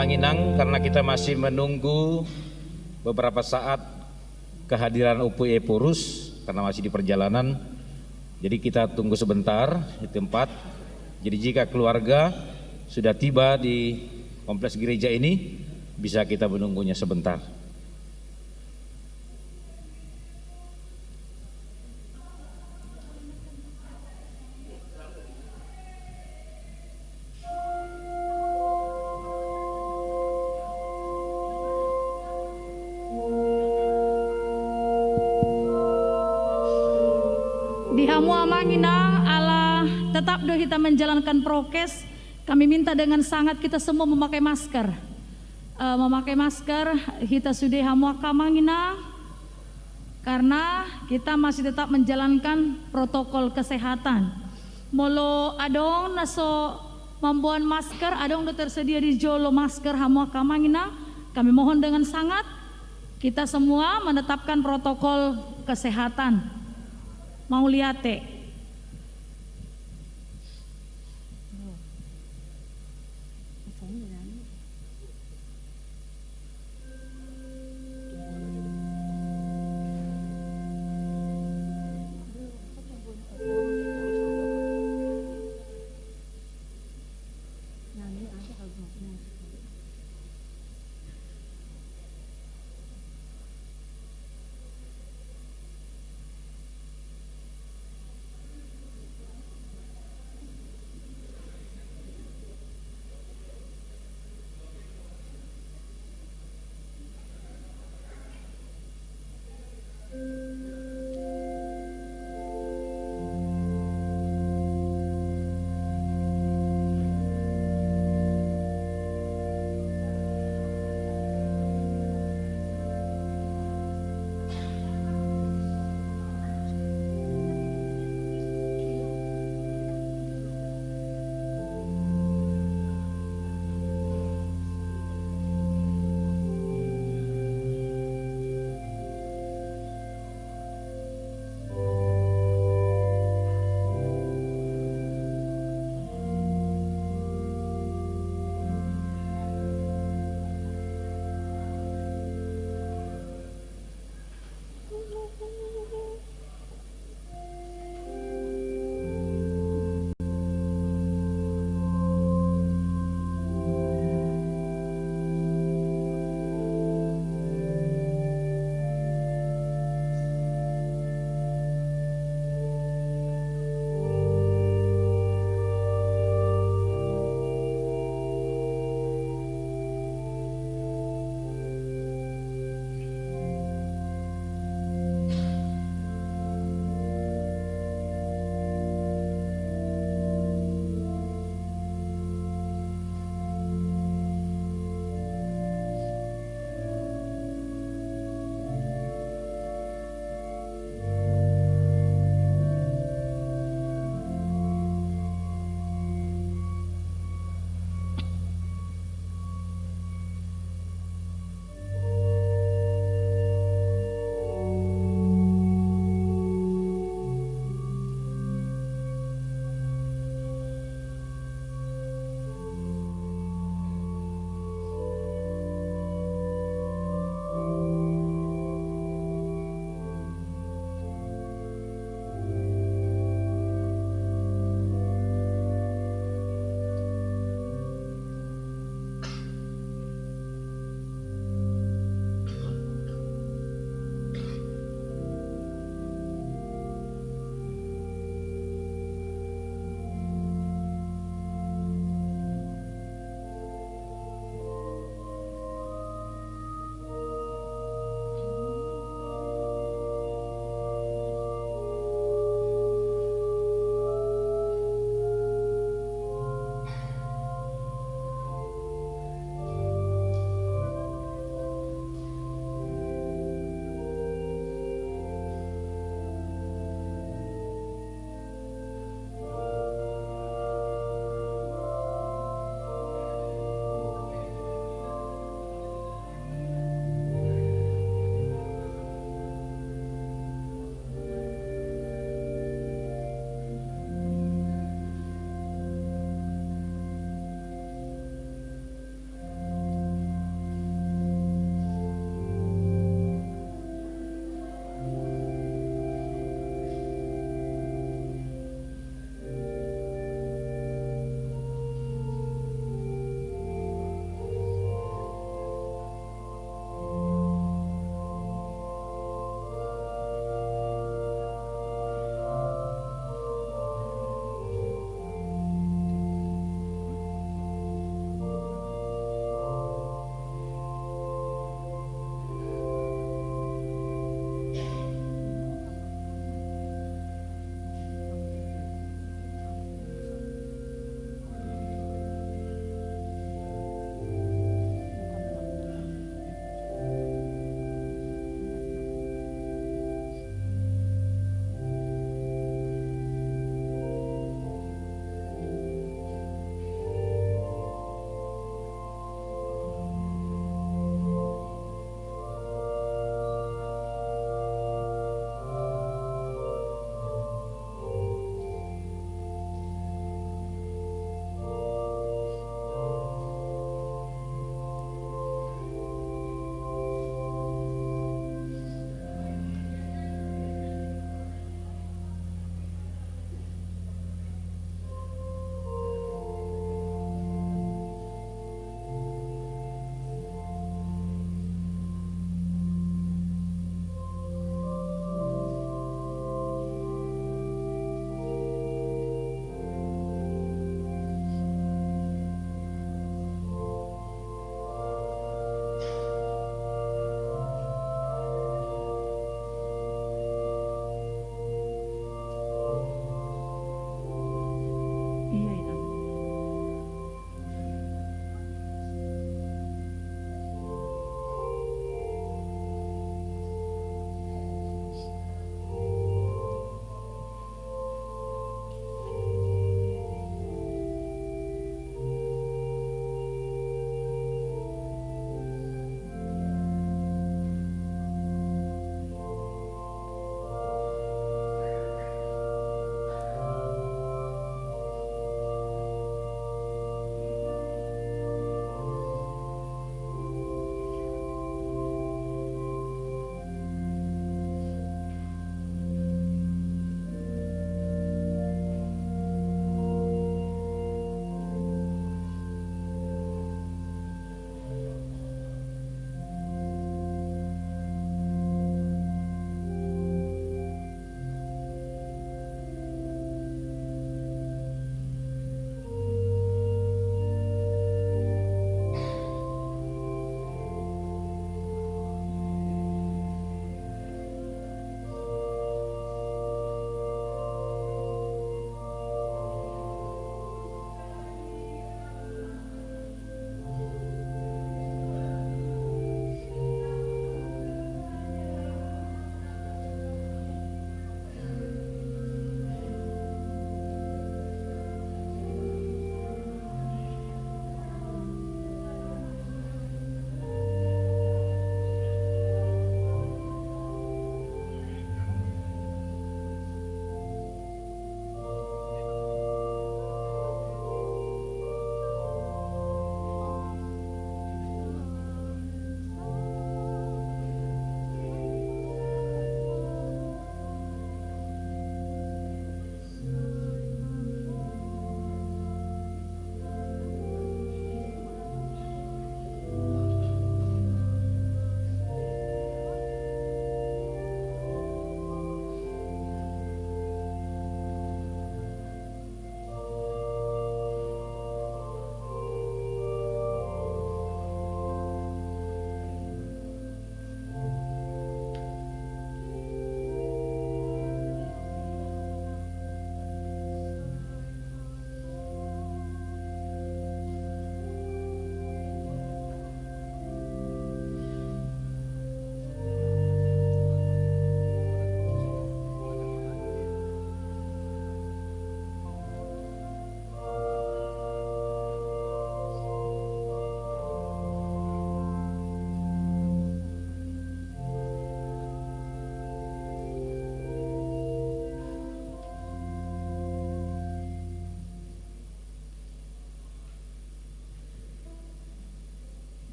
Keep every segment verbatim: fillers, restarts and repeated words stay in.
Amang Inang, karena kita masih menunggu beberapa saat kehadiran Ompu Ephorus karena masih di perjalanan. Jadi kita tunggu sebentar di tempat. Jadi jika keluarga sudah tiba di kompleks gereja ini, bisa kita menunggunya sebentar. Di hamu amang inang, ala tetap do hita menjalankan prokes, kami minta dengan sangat kita semua memakai masker. Eh, memakai masker, hita sude hamu angka amang inang. Karena kita masih tetap menjalankan protokol kesehatan. Molo adong na so mamboan masker, adong do tersedia di jolo masker hamu angka amang inang. Kami mohon dengan sangat kita semua menetapkan protokol kesehatan. Mauliate.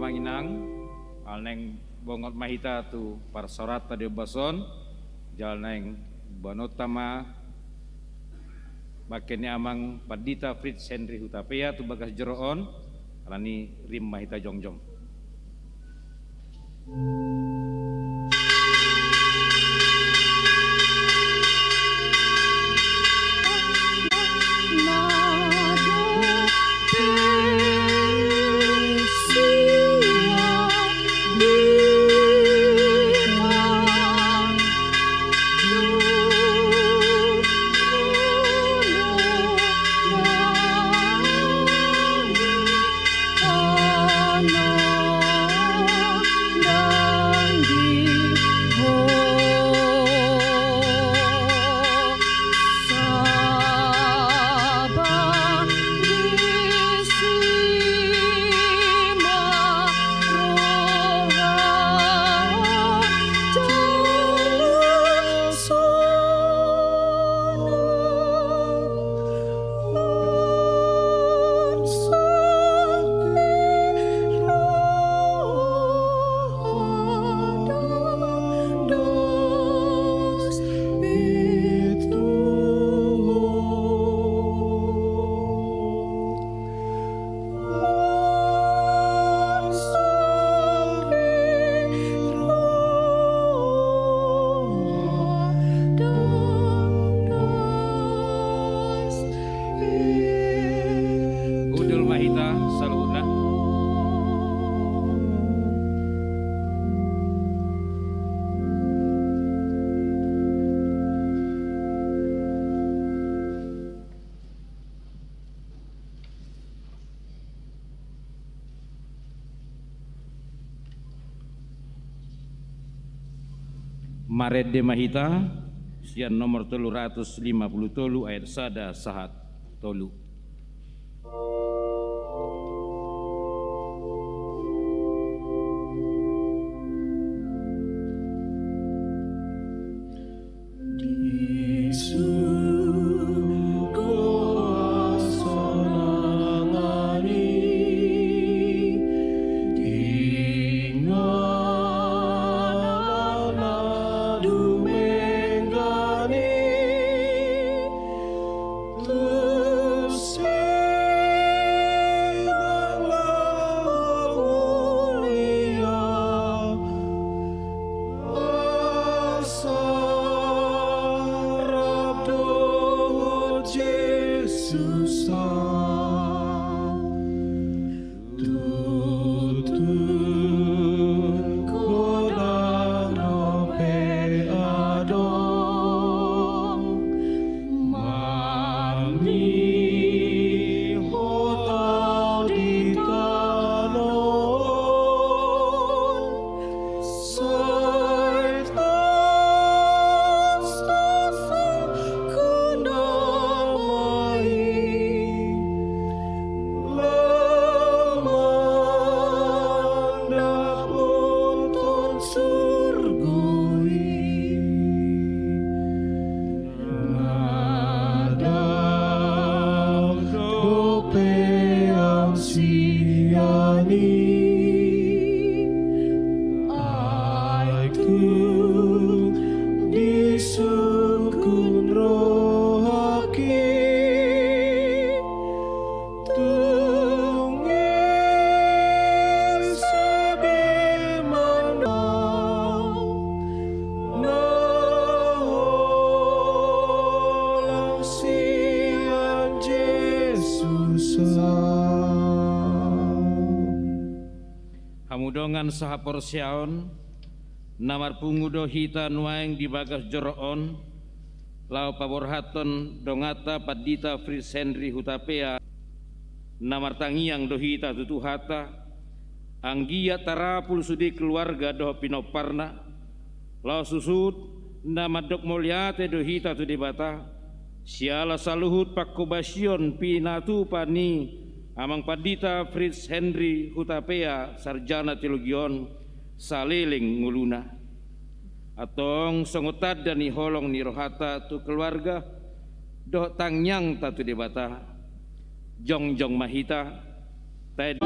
Inang, ala naeng bongot ma hita tu parsaoranta di ombas on, jala naeng boanonta ma bangke ni Amang Pandita Fritz Henry Hutapea tu bagas joro on, alani i rim ma hita jongjong. Hundul ma hita saluhutna. Marende ma hita sian nomor tolu ratus lima pulu tolu ayat sada sahat tolu. Hamu dongan sahaporseaon, na marpungu do hita nuaeng di bagas joro on, laho paborhathon donganta Pandita Fritz Henry Hutapea, na martangiang do hita tu Tuhanta, anggiat tarapul sude keluarga dohot pinomparna, laos suhut na mandok mauliate do hita tu Debata, siala saluhut panghobasion pinatupa ni Amang Pandita Fritz Henry Hutapea, sarjana teologi on, saleleng ngoluna. Antong songon tanda ni holong ni rohanta tu keluarga dohot tangiangta tu Debata, jongjong ma hita, taen-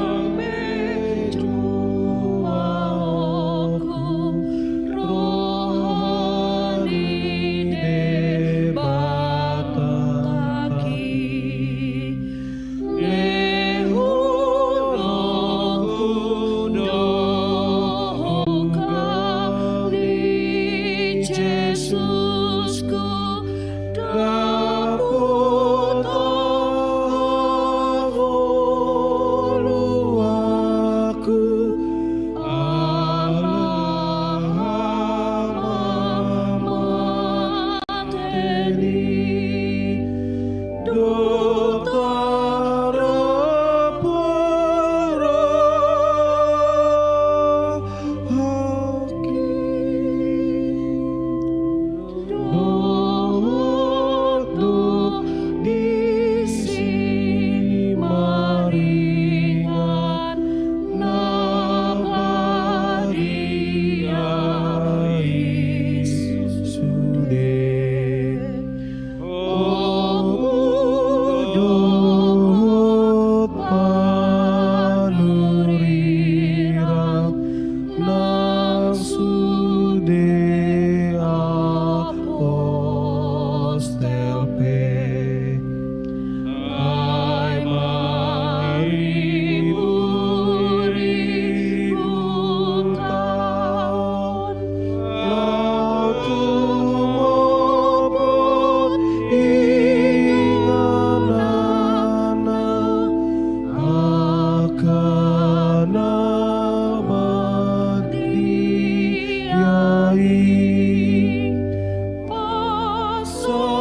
Pasangapan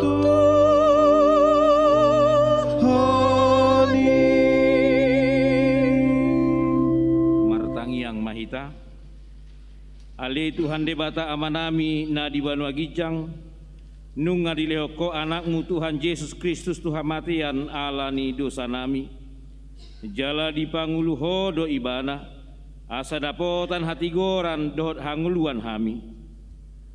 Tuhan i. Martangiang ma hita. Ale Tuhan Debata Amanami na di banua ginjang, nunga dilehon Ho Anakmu Tuhan Jesus Kristus tu hamatean ala ni dosanami. Jala dipangulu Ho do Ibana, asa dapotan hatigoran dohot hangoluan hami.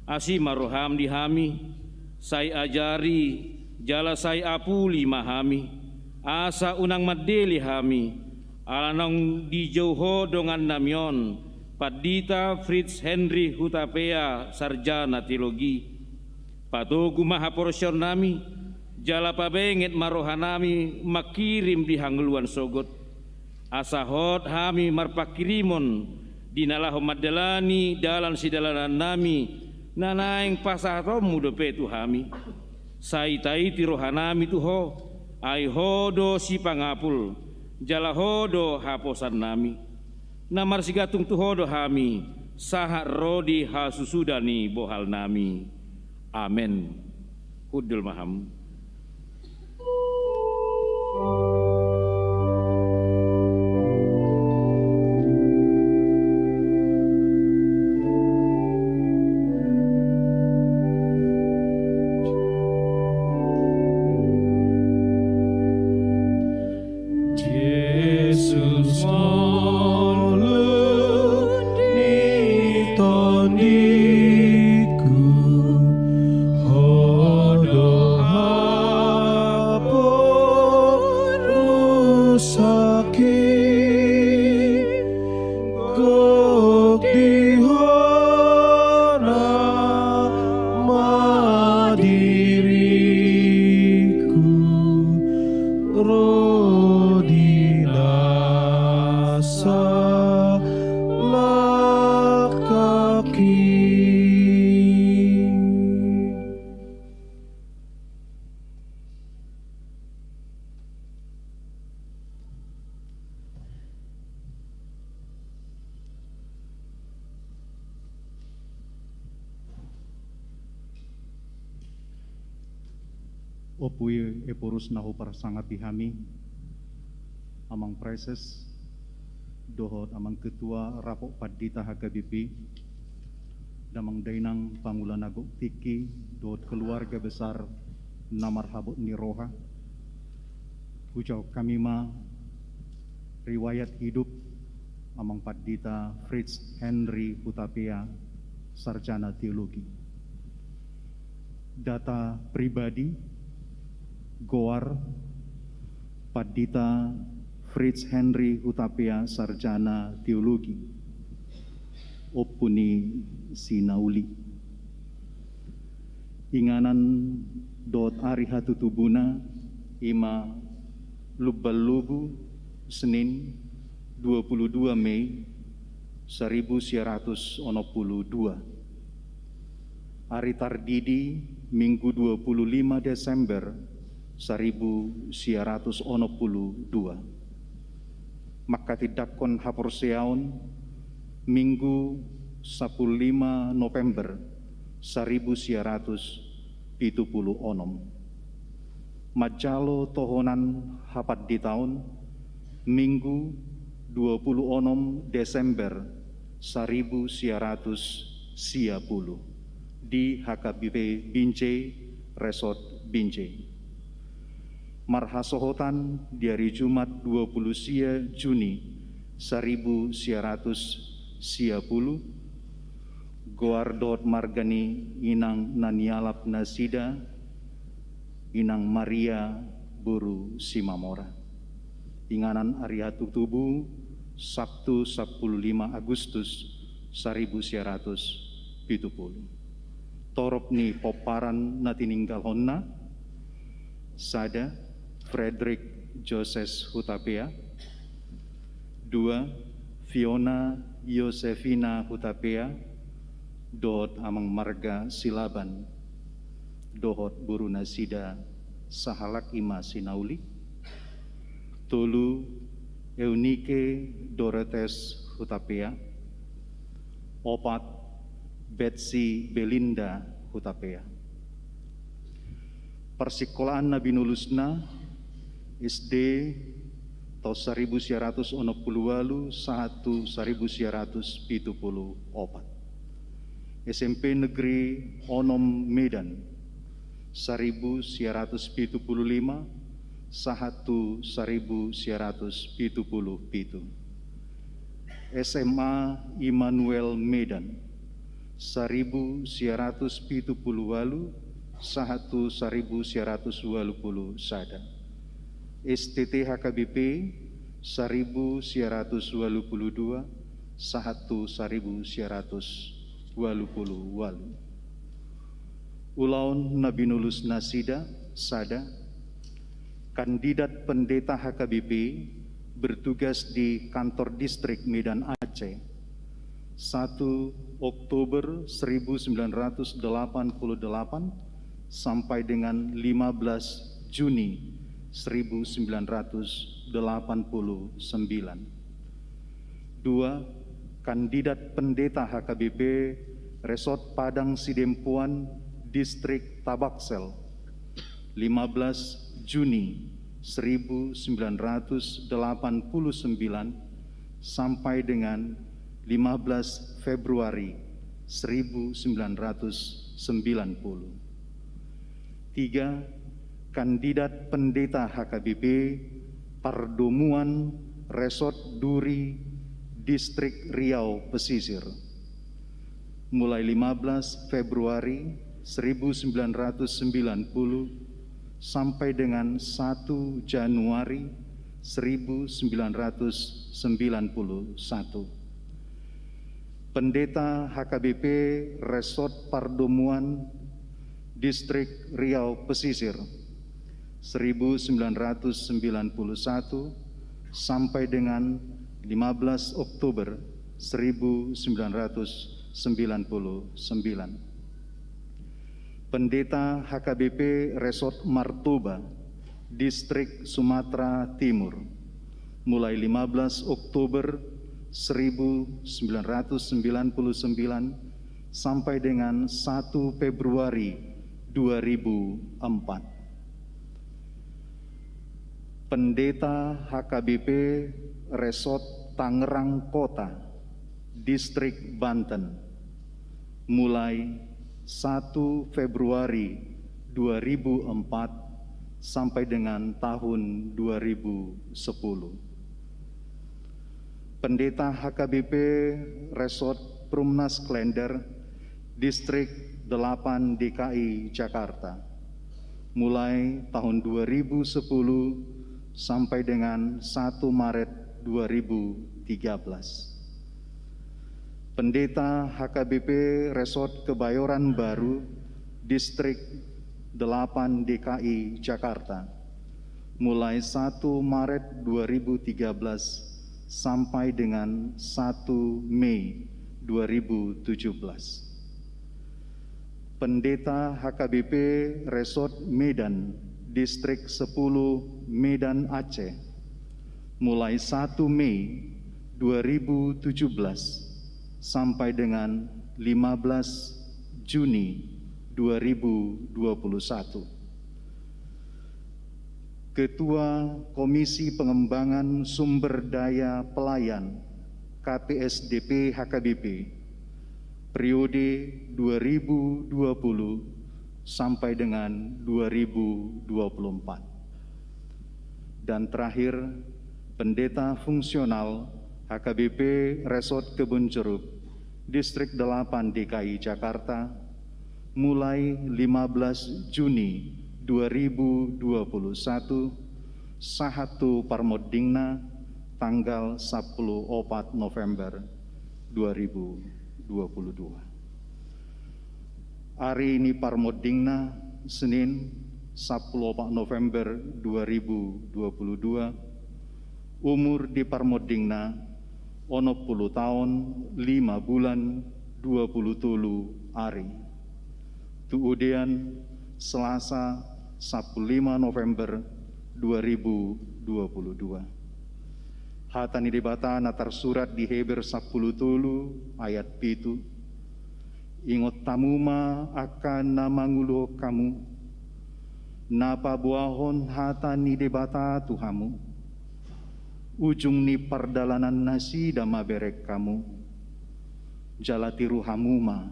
Asi ma roham di hami, sai ajari, jala sai apuli ma hami, asa unang mandele hami, ala naung dijou Ho dongannami on, Pandita Fritz Henry Hutapea, sarjana teologi. Patogu ma haporseaonnami, jala pabenget ma rohanami mangkirim di hangoluan sogot. Asa hot hami marpangkirimon di na laho mandalani dalan sidalanannami, na naeng pasahatonmu dope tu hami. Sai taiti rohanami tu Ho, ai Ho do sipangapul, jala Ho do haposannami. Na marsigantung tu Ho do hami, sahat ro di hasusuda ni bohalnami. Amen. Hundul ma hamu. Jesus, ngolu ni tondiku, Ho do haporusaki, gok di Ho nama diriku, ro di na salangkaki. Ompu i Ephorus na huparsangapi hami, Amang Praeses, dohot Amang Ketua Rapot Pandita H K B P, Damang Dainang Pangula na gok tingki, dohot keluarga besar na marhabot ni roha. Hujahahon hami ma riwayat hidup Amang Pandita Fritz Henry Hutapea, sarjana teologi. Data pribadi, goar, Pandita Fritz Henry Hutapea, sarjana teologi, ompu ni si na uli. Inganan dohot ari hatutubuna i ma Lumban Lubu, Senin, dua puluh dua Mei seribu sia ratus onom puluh dua. Ari tardidi, Minggu, dua puluh lima Desember seribu sia ratus onom puluh dua. Manghatindanghon haporseaon, Minggu, sampulu lima November seribu sia ratus pitu puluh onom. Manjalo tohonan hapanditaon, Minggu, dua puluh onom Desember seribu sia ratus sia puluh, di H K B P Binjai, Resort Binjai. Marhasohotan di ari Jumat, dua puluh sia Juni seribu sia ratus sia puluh, goar dohot marga ni inang na nialap nasida, Inang Maria boru Simamora. Inganan ari hatutubu, Sabtu, sampulu lima Agustus seribu sia ratus pitu puluh. Torop ni pomparan na tininggalhonna: sada, Frederick Joses Hutapea; dua, Fiona Yosefina Hutapea dohot amang marga Silaban dohot boru nasida sahalak, i ma si na uli; tolu, Eunike Dorotes Hutapea; Opat, Betsy Belinda Hutapea. Parsikolaan na binulusna, S D, taon saribu sia ratus onom pulu ualu sahat tu saribu sia ratus pitu pulu opat. S M P Negeri Onom Medan, saribu sia ratus pitu pulu lima sahat tu saribu sia ratus pitu pulu pitu. S M A Immanuel Medan, saribu sia ratus pitu pulu ualu sahat tu saribu sia ratus ualu pulu sada. S T T H K B P, saribu sia ratus ualu pulu dua sahat tu saribu sia ratus ualu pulu ualu. Ulaon na binulus nasida, sada, kandidat pendeta H K B P bertugas di Kantor Distrik Medan Aceh, satu Oktober seribu sembilan ratus delapan puluh delapan sampai dengan lima belas Juni seribu sembilan ratus delapan puluh sembilan. Dua, kandidat pendeta H K B P Resort Padang Sidempuan, Distrik Tabaksel, lima belas Juni seribu sembilan ratus delapan puluh sembilan sampai dengan lima belas Februari seribu sembilan ratus sembilan puluh. Tiga, kandidat pendeta H K B P Pardomuan, Resort Duri, Distrik Riau Pesisir, mulai lima belas Februari seribu sembilan ratus sembilan puluh sampai dengan satu Januari seribu sembilan ratus sembilan puluh satu. Pendeta H K B P Resort Pardomuan, Distrik Riau Pesisir, seribu sembilan ratus sembilan puluh satu sampai dengan lima belas Oktober seribu sembilan ratus sembilan puluh sembilan. Pendeta H K B P Resort Martoba, Distrik Sumatera Timur, mulai lima belas Oktober seribu sembilan ratus sembilan puluh sembilan sampai dengan satu Februari dua ribu empat. Pendeta H K B P Resort Tangerang Kota, Distrik Banten, mulai satu Februari dua ribu empat sampai dengan tahun dua ribu sepuluh. Pendeta H K B P Resort Perumnas Klender, Distrik delapan D K I Jakarta, mulai tahun dua ribu sepuluh sampai dengan satu Maret dua ribu tiga belas. Pendeta H K B P Resort Kebayoran Baru, Distrik delapan D K I Jakarta, mulai satu Maret dua ribu tiga belas sampai dengan satu Mei dua ribu tujuh belas. Pendeta H K B P Resort Medan, Distrik sepuluh Medan Aceh, mulai satu Mei dua ribu tujuh belas sampai dengan lima belas Juni dua ribu dua puluh satu. Ketua Komisi Pengembangan Sumber Daya Pelayan, K P S D P H K B P, periode dua ribu dua puluh sampai dengan dua ribu dua puluh empat. Dan terakhir, pendeta fungsional H K B P Resort Kebonjeruk, Distrik delapan D K I Jakarta, mulai lima belas Juni dua ribu dua puluh satu, sahat tu parmondingna tanggal sampulu opat November dua ribu dua puluh dua. Ari ni parmondingna, Senin, sampulu opat November dua ribu dua puluh dua, umur di parmondingna onom pulu taon, lima bulan, dua pulu tolu ari. Tu udean, Selasa, sampulu lima November dua ribu dua puluh dua. Hata ni Debata na tarsurat di Heber sampulu tolu ayat pitu. Ingot hamu ma angka na manguluhon hamu, na paboahon hata ni Debata tu hamu. Ujung ni pardalanan nasida mabereng hamu, jala tiru hamu ma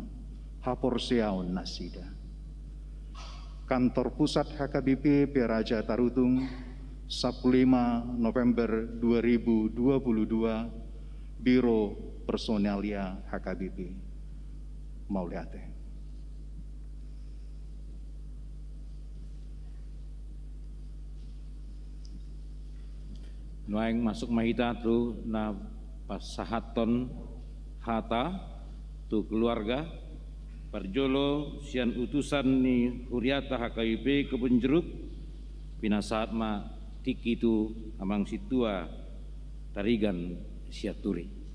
haporseaon nasida. Kantor Pusat H K B P Peraja Tarutung, sampulu lima November dua ribu dua puluh dua, Biro Personalia H K B P. Mauliate. Nuaeng masuk ma hita tu na pasahathon hata tu keluarga. Parjolo sian utusan ni huriata H K B P Kebun Jeruk, pinasahat ma tingki tu amang sintua Tarigan Sianturi.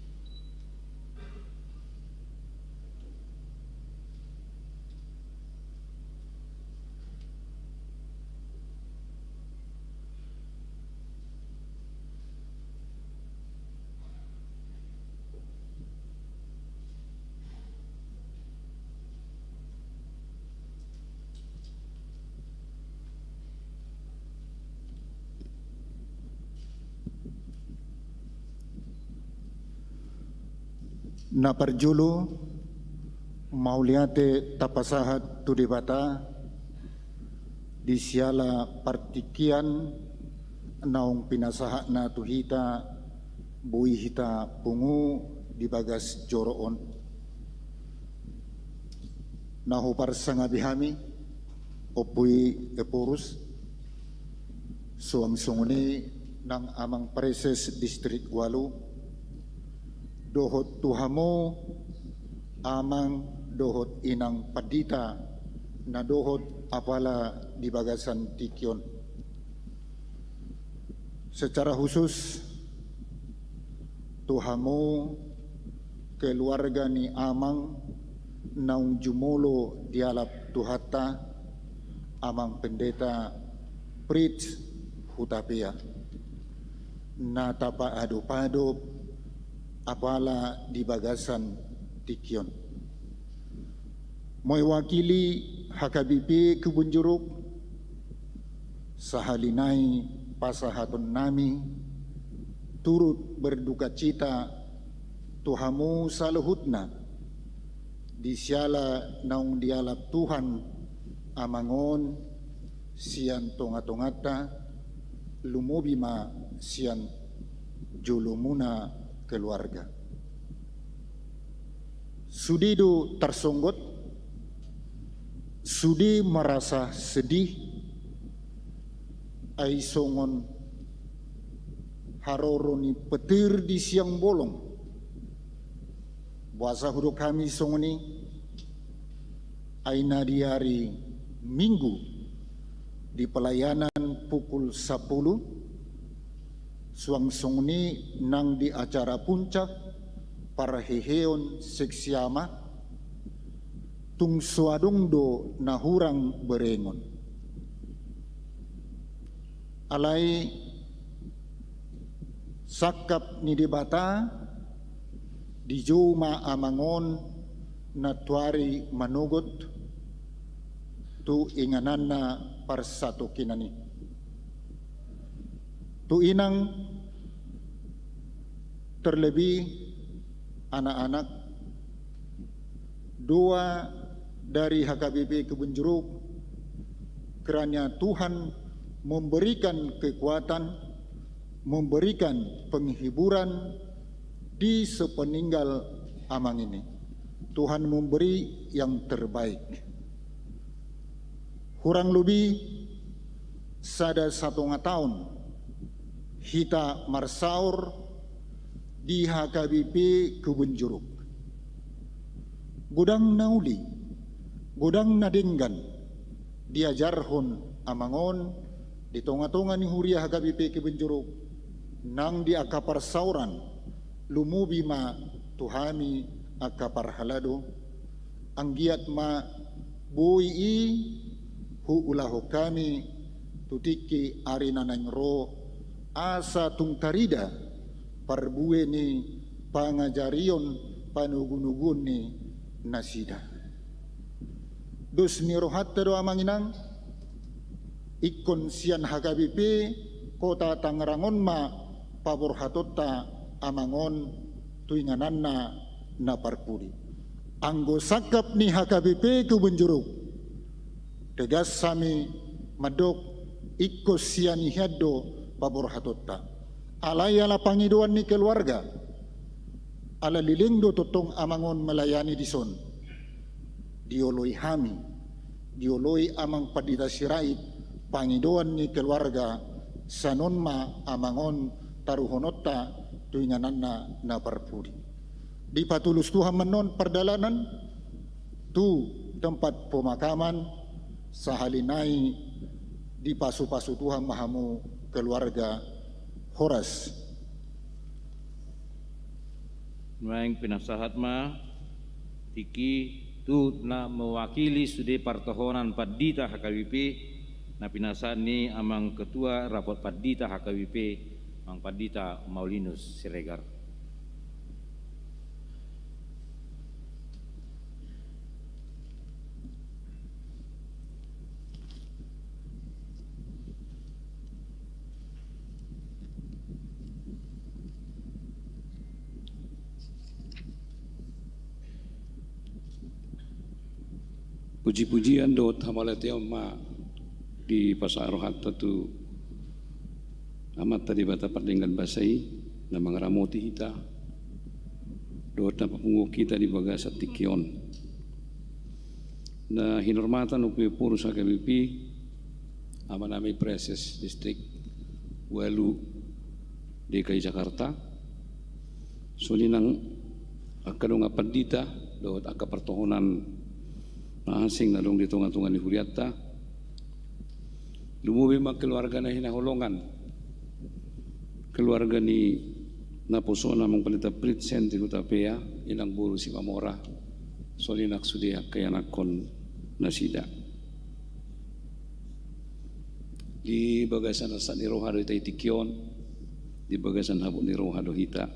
Na parjolo, mauliate tapasahat tu Debata di siala partingkian naung pinasahatna tu hita, boi hita pungu di bagas joro on. Na huparsangapi hami, Ompu i Ephorus, suang songon i nang amang praeses distrik ualu, dohot tu hamu amang dohot inang pandita na dohot apala di bagasan tingki on. Secara khusus tu hamu keluarga ni amang naung jumolo dialap Tuhanta, Amang Pendeta Fritz Hutapea, na tapaadopadop apala di bagasan tingki on. Mewakili H K B P Kebun Jeruk, sahali nai pasahatonnami turut berdukacita tu hamu saluhutna di siala naung dialap Tuhan amang on sian tongatonganta, lumobi ma sian jolomuna keluarga. Sude do tarsonggot, sude marasa sedih, ai songon haroro ni petir di siang bolong. Boasa hudok hami songon i? Ai na di ari Minggu di pelayanan pukul sampulu, suang songon i nang di acara puncak parheheon seksiama, tung so adong do na hurang berengon. Alai sangkap ni Debata, dijou ma amang on nantuari manogot tu ingananna parsatongkinan i. Tu inang, terlebih anak-anak, doa dari H K B P Kebun Jeruk, kiranya Tuhan memberikan kekuatan, memberikan penghiburan di sepeninggal amang ini. Tuhan memberi yang terbaik. Hurang lobi sada satonga taon hita marsaor di H K B P Kebun Jeruk. Godang na uli, godang na denggan diajarhon amang on di tongatonga ni huria H K B P Kebun Jeruk, nang di angka parsaoran, lumobi ma tu hami angka parhalado, anggiat ma boi i huulahon hami tu tingki ari na naeng ro, asa tung tarida parbue ni pangajarion panogunoguon ni nasida. Dos ni rohanta do amang inang, ingkon sian H K B P Kota Tangerang on ma paborhatonta amang on tu ingananna na parpudi. Anggo sangkap ni H K B P Kebun Jeruk, tegas hami mandok ingkon sian i hian do paborhatonta. Alai ala pangidoan ni keluarga, ala leleng do tongtong amang on melayani dison. Dioloi hami, dioloi amang Pandita Sirait pangidoan ni keluarga, sian on ma amang on taruhononta tu ingananna na parpudi. Dipatulus Tuhan ma annon pardalanan tu tempat pemakaman, sahali nai dipasupasu Tuhan ma hamu keluarga. Horas. Nuaeng pinasahat ma tingki tu na mewakili sude partohonan pandita H K B P, na pinasahat ni amang ketua rapot pandita H K B P, amang Pandita Maulinus Siregar. Puji-pujian dohot hamauliateon ma dipasahat rohanta tu Amanta Debata pardenggan basa i, na mangaramoti hita dohot na papunguhon hita di bagasan tingki on. Na hinarmatan Ompu Ephorus H K B P, amanami Praeses Distrik ualu D K I Jakarta, songon i nang angka dongan pandita dohot angka partohonan na asing na adong di tonga-tonga ni hurianta. Lumobi ma keluarga na hinaholongan, keluarga ni naposona amang Pandita Fritz Henry Hutapea, inang boru Simamora, songon i nang sude angka ianakhon nasida. Di bagasan arsak ni roha do hita di tingki on, di bagasan habot ni roha do hita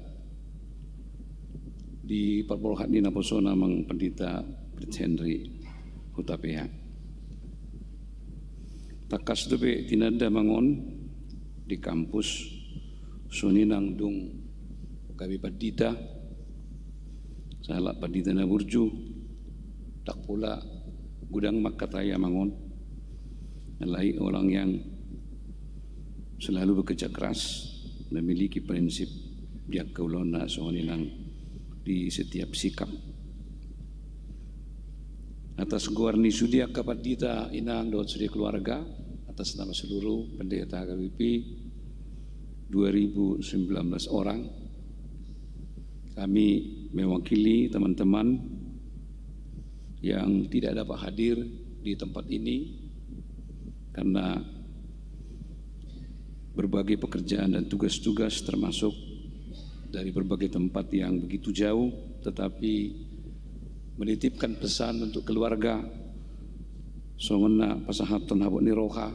di parborhat ni naposona amang Pandita Fritz Henry Hutapea. Tangkas dope tinanda amang on di kampus, songon i nang dung gabe pandita, sahalak pandita na burju, ndang pola godang mangkatai amang on. Alai orang yang selalu bekerja keras, memiliki prinsip di angka ulaonna, songon i nang di setiap sikap. Atas goar ni sude angka pandita, inang dohot sude keluarga, atas nama seluruh pendeta H K B P dua ribu sembilan belas orang, kami mewakili teman-teman yang tidak dapat hadir di tempat ini karena berbagai pekerjaan dan tugas-tugas, termasuk dari berbagai tempat yang begitu jauh, tetapi menitipkan pesan untuk keluarga, songon na pasahathon habot ni roha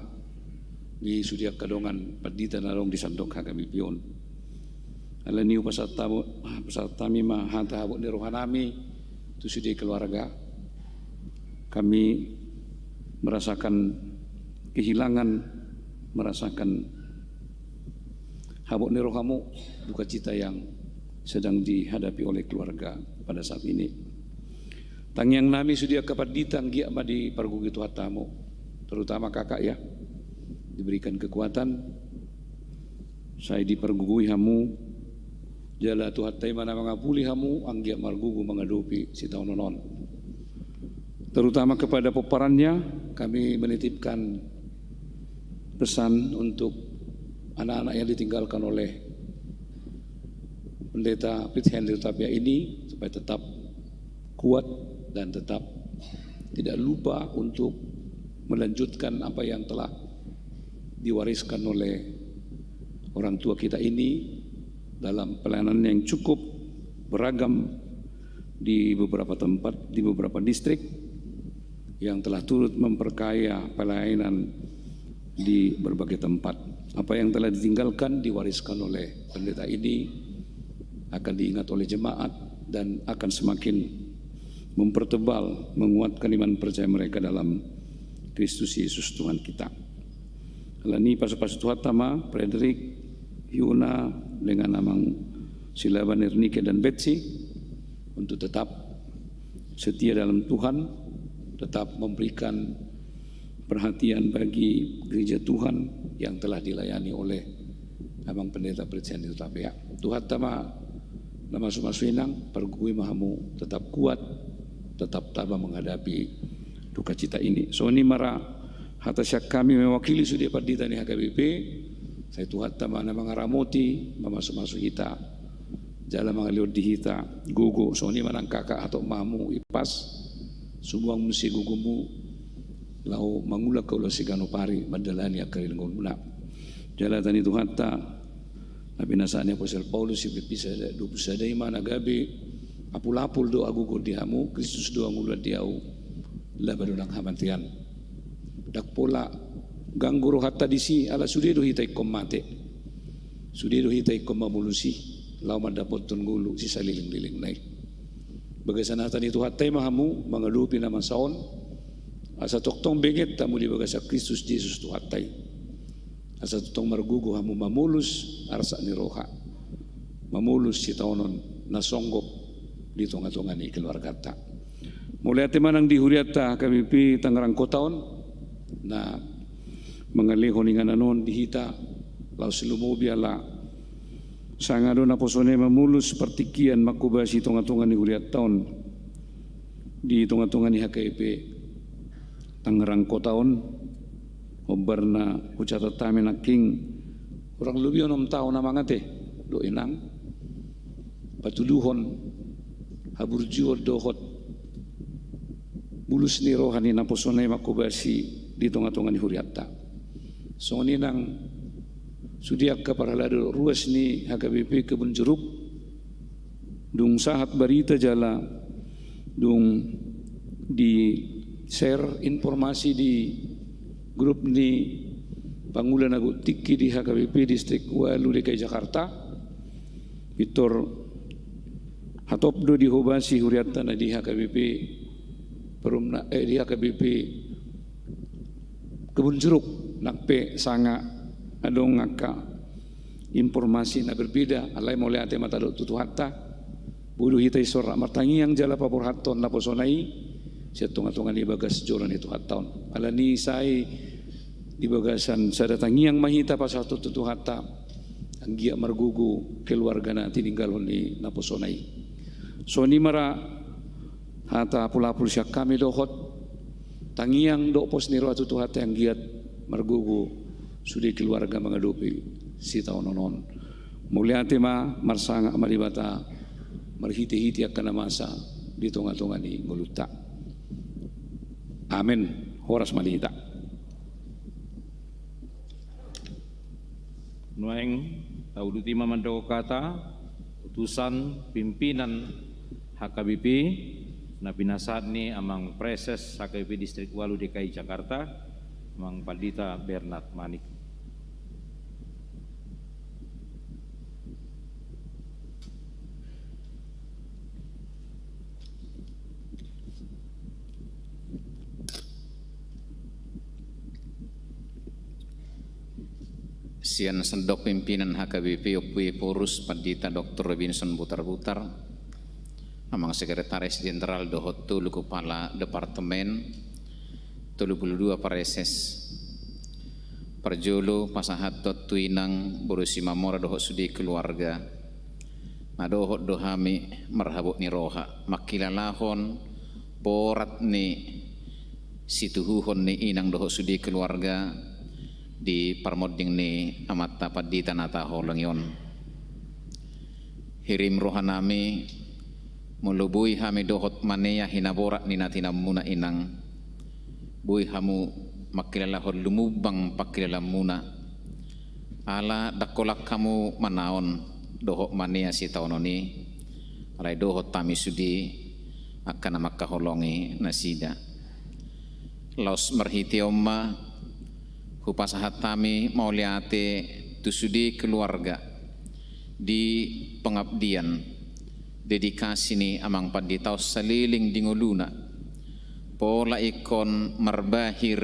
di sude angka dongan pandita na adong di sandok H K B P on. Alani i hupasahat hami ma hata habot ni rohanami tu sude keluarga. Kami merasakan kehilangan, merasakan habot ni rohamu, dukacita yang sedang dihadapi oleh keluarga pada saat ini. Tangiangnami sude angka pandita, anggiat ma dipargogoi Tuhanta hamu, terutama kakak ya, diberikan kekuatan, sai dipargogoi hamu, jala Tuhanta i ma na mangapuli hamu, anggiat margogo mangadopi sitaonon on. Terutama kepada pomparannya, kami menitipkan pesan untuk anak-anak yang ditinggalkan oleh Pendeta Fritz Henry Hutapea ini, supaya tetap kuat dan tetap tidak lupa untuk melanjutkan apa yang telah diwariskan oleh orang tua kita ini dalam pelayanan yang cukup beragam di beberapa tempat, di beberapa distrik, yang telah turut memperkaya pelayanan di berbagai tempat. Apa yang telah ditinggalkan, diwariskan oleh pendeta ini, akan diingat oleh jemaat dan akan semakin mempertebal, menguatkan iman percaya mereka dalam Kristus Yesus Tuhan kita. Alani i pasu-pasu Tuhanta ma Frederick, Yuna, dengan Amang Silaban, Ernike, dan Betsy untuk tetap setia dalam Tuhan, tetap memberikan perhatian bagi gereja Tuhan yang telah dilayani oleh Amang Pendeta Fritz Henry Hutapea. Tuhanta ma na masu-masu, Inang, pargogoi ma hamu tetap kuat, tetap tabang menghadapi duka cita ini. Songon i ma ra hata sian hami mewakili sude pandita ni H K B P, sai Tuhanta ma na mangaramoti, mamasu-masu hita, jala mangalehon di hita gogo. Songon i ma nang kakak, hatop ma hamu ipas, sumuang muse gogomu laho mangula haula siganup ari mandalani angka lelengmuna. Jala hata ni Tuhanta na pinasahat ni Apostel Paulus di Filipi sada dua puluh sada i ma na gabe apul-apul do agogo di hamu, Kristus do hangoluan di ahu, laba do nang hamatean. Ndang pola ganggu rohanta disi, ala sude do hita ingkon mate. Sude do hita ingkon mamolusi laho mandapothon ngolu sisaleleng-lelengna i. Bagasan hata ni Tuhanta i ma hamu mangadopi na masa on, asa tongtong benget hamu di bagasan Kristus Jesus Tuhanta i. Asa tongtong margogo hamu mamolus arsak ni roha, mamolus sitaonon na songgop di tonga-tonga ni keluarganta. Mauliate ma nang di hurianta H K B P Tangerang Kota on, na mangalehon inganan on di hita, laos lumobi ala sanga do naposona i mamolus partingkian manghobasi tonga-tonga ni hurianta on, di tonga-tonga ni H K B P Tangerang Kota on. Hombar na hucatat hami nangkin, hurang lobi onom taon amang ate dohot inang, patuduhon haburjuon dohot bulus ni roha ni naposona i manghobasi di tonga-tonga ni hurianta. Songon i nang sude angka parhalado ruas ni H K B P Kebun Jeruk, dung sahat barita jala dung di-share informasi di grup ni pangula na godang tingki di H K B P Distrik Walu D K I Jakarta, pintor hatop do dihobasi hurianta na di H K B P Perumna, eh, di H K B P Kebun Jeruk, nang pe sanga adong angka informasi na berbeda. Alai mauliate ma tadok tu Tuhanta, boi do hita i sorang martangiang jala paborhathon naposona i sian tonga-tonga ni bagas joro ni Tuhanta on. Alani i sai di bagasan sada tangiang ma hita pasahathon tu Tuhanta, anggiat margogo keluarga na tininggalhon ni naposona i. Songon i ma ra hata apul-apul sian hami dohot tangiang dohot pos ni roha tu Tuhanta, anggiat margogo sude keluarga mangadopi sitaonon on. Mauliate ma, marsangap ma Debata marhite-hite angka na masa di tonga-tonga ni ngolunta. Amen. Horas ma di hita. Nuaeng tauduti ma mandok hata utusan pimpinan H K B P na pinasahat ni Amang Praeses H K B P Distrik Walu D K I Jakarta, Amang Pandita Bernard Manik. Sian sandok pimpinan H K B P Ompu Ephorus Pandita Doktor Robinson Butarbutar, Amang Sekretaris Jenderal dohot tolu Kepala Departemen, tolu pulu dua Praeses. Parjolo pasahathon tu inang boru Simamora dohot sude keluarga. Na dohot do hami marhabot ni roha mangkilalahon borat ni situhuhon ni inang dohot sude keluarga di parmonding ni amanta pandita na taholongi on. Hirim rohanami, molo boi hami dohot manea hinaborat ni natinamuna inang, boi hamu mangkilalahon lumumbang pangkilalamuna. Ala ndang holan hamu manaon dohot manea sitaonon i, alai dohot hami sude angka na mangkaholongi nasida. Laos marhite on ma hupasahat hami mauliate tu sude keluarga Di pengabdian, dedikasi ni amang pandita on saleleng di ngoluna, pola ingkon marbahir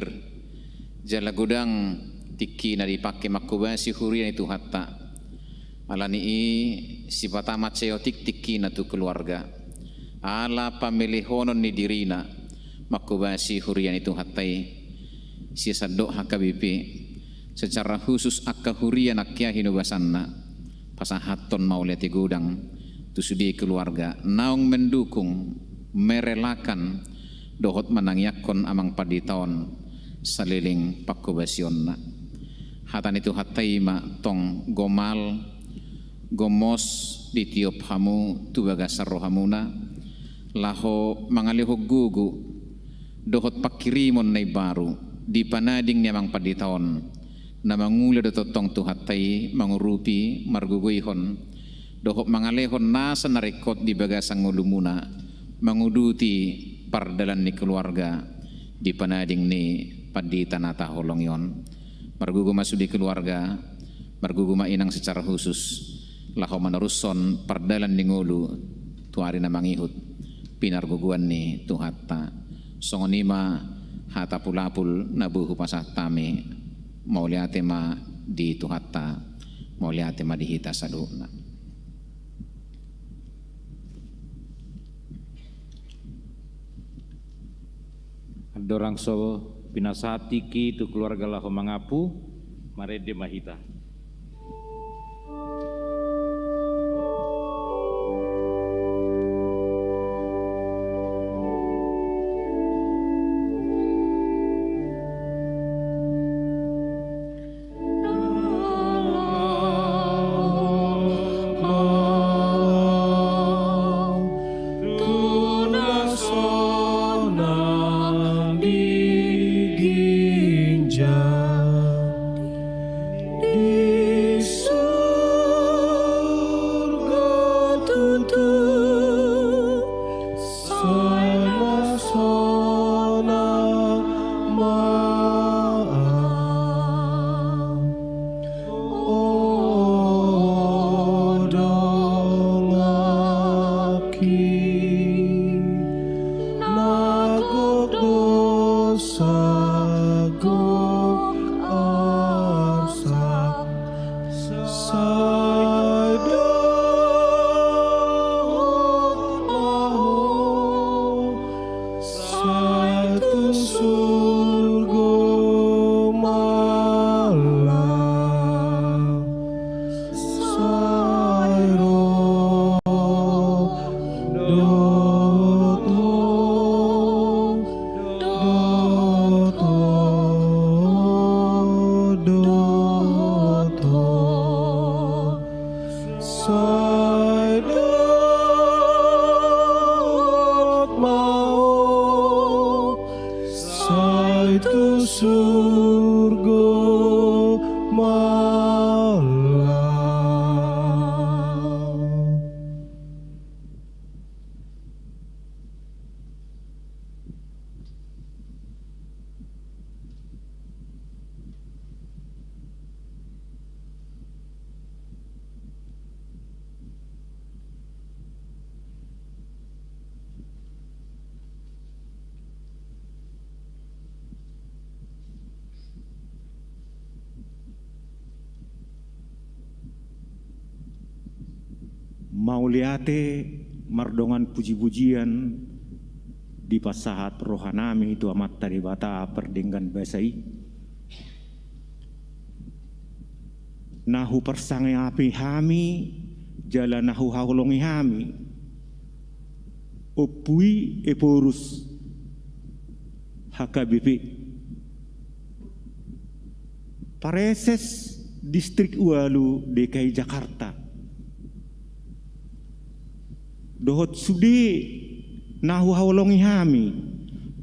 jala godang tingkina dipangke manghobasi huria ni Tuhanta. Ala ni i sipata mansai otik tingkina tu keluarga. Ala pamelehonon ni dirina manghobasi huria ni Tuhanta i. Sian sandok H K B P, secara khusus angka huria nangkin hinobasanna, pasahathon mauliate godang tu sude keluarga naung mendukung, merelakan, dohot manangiangkon amang pandita on saleleng panghobasionna. Hata ni Tuhanta i ma tong gomal, gomos ditiop hamu tu bagasan rohamuna, laho mangalehon gogo dohot panghirimon na imbaru di panading ni amang pandita on, na mangula do tongtong Tuhanta i mangurupi, margogoihon, dohot mangalehon nasa na ringkot di bagasan ngolumuna, manguduti pardalan ni keluarga di panading ni pandita na taholongi on. Margogo ma sude keluarga, margogo ma inang secara khusus, laho manorushon pardalan ni ngolu tu ari na mangihut, pinargogoan ni Tuhanta. Songon i ma hata pulapul na boi hupasahat hami, mauliate ma di Tuhanta, mauliate ma di hita saluhutna. Andorang so pinasahat tingki tu keluarga laho mangampu, marende ma hita. Mauliate mardongan pujipujian dipasahat rohanami tu Amanta Debata pardenggan basa i. Na huparsangapi hami jala na huhaholongi hami Ompu i Ephorus, H K B P, Praeses Distrik Ualu D K I Jakarta. Dohot sude na huhaholongi hami,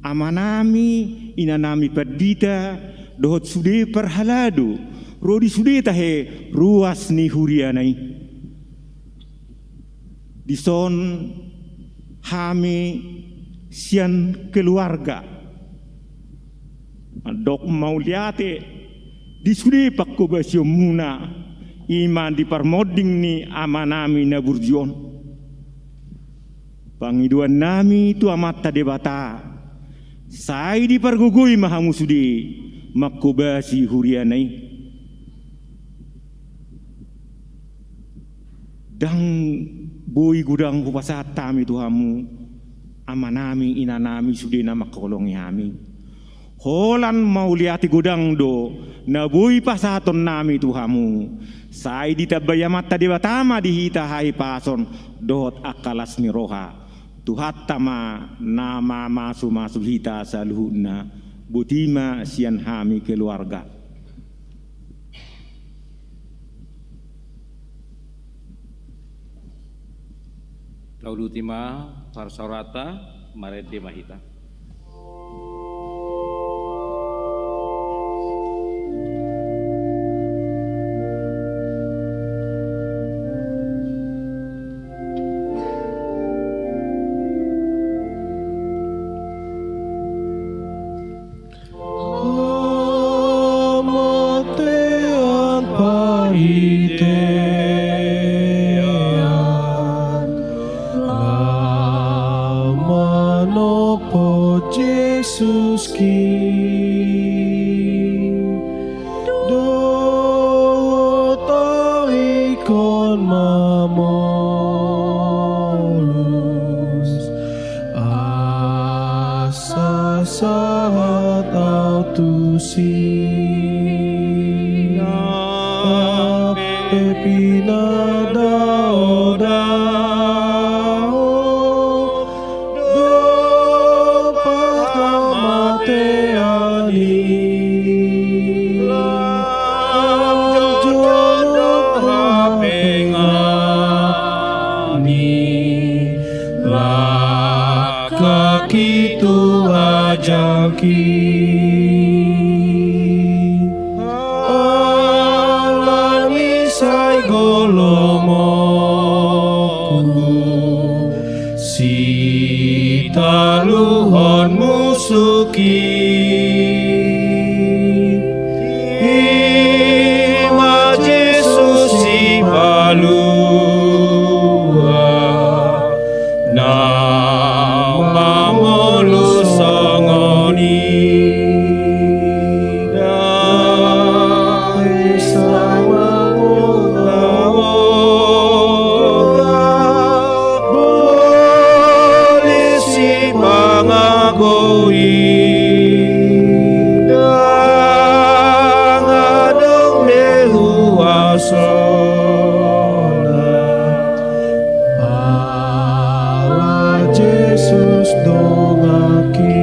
amanami, inanami pandita, dohot sude parhalado, ro di sude tahe ruas ni huriana i. Dison hami sian keluarga mandok mauliate di sude panghobasionmuna, i ma di parmonding ni amanami na burju on. Pangidoannami tu Amanta Debata, sai dipargogoi ma hamu sude manghobasi huriana i. Ndang boi godang hupasahat hami tu hamu, amanami, inanami, sude na manghaholongi hami. Holan mauliate godang do na boi pasahatonnami tu hamu. Sai ditambai Amanta Debata ma di hita hahipason dohot angka las ni roha. Tuhanta ma na mamasumasu hita saluhutna. Boti ma sian hami keluarga. Tauluti ma parsaoranta, marende ma hita. Hamatean, parhitean lam manopot Jesus King, dohot ingkon mamolus asa sahat au tusi. Hape pinadaodao dompak hamatean i, lam jonok hape ngani, langkangki tu ajangki. Alani sai golomokku sitaluhon musuk i, i ma Jesus Sipalua na mamolus songon i. Ndang sai mangoda-oda, boli sipangago i, ndang adong be huasona. Ala Jesus dongaki.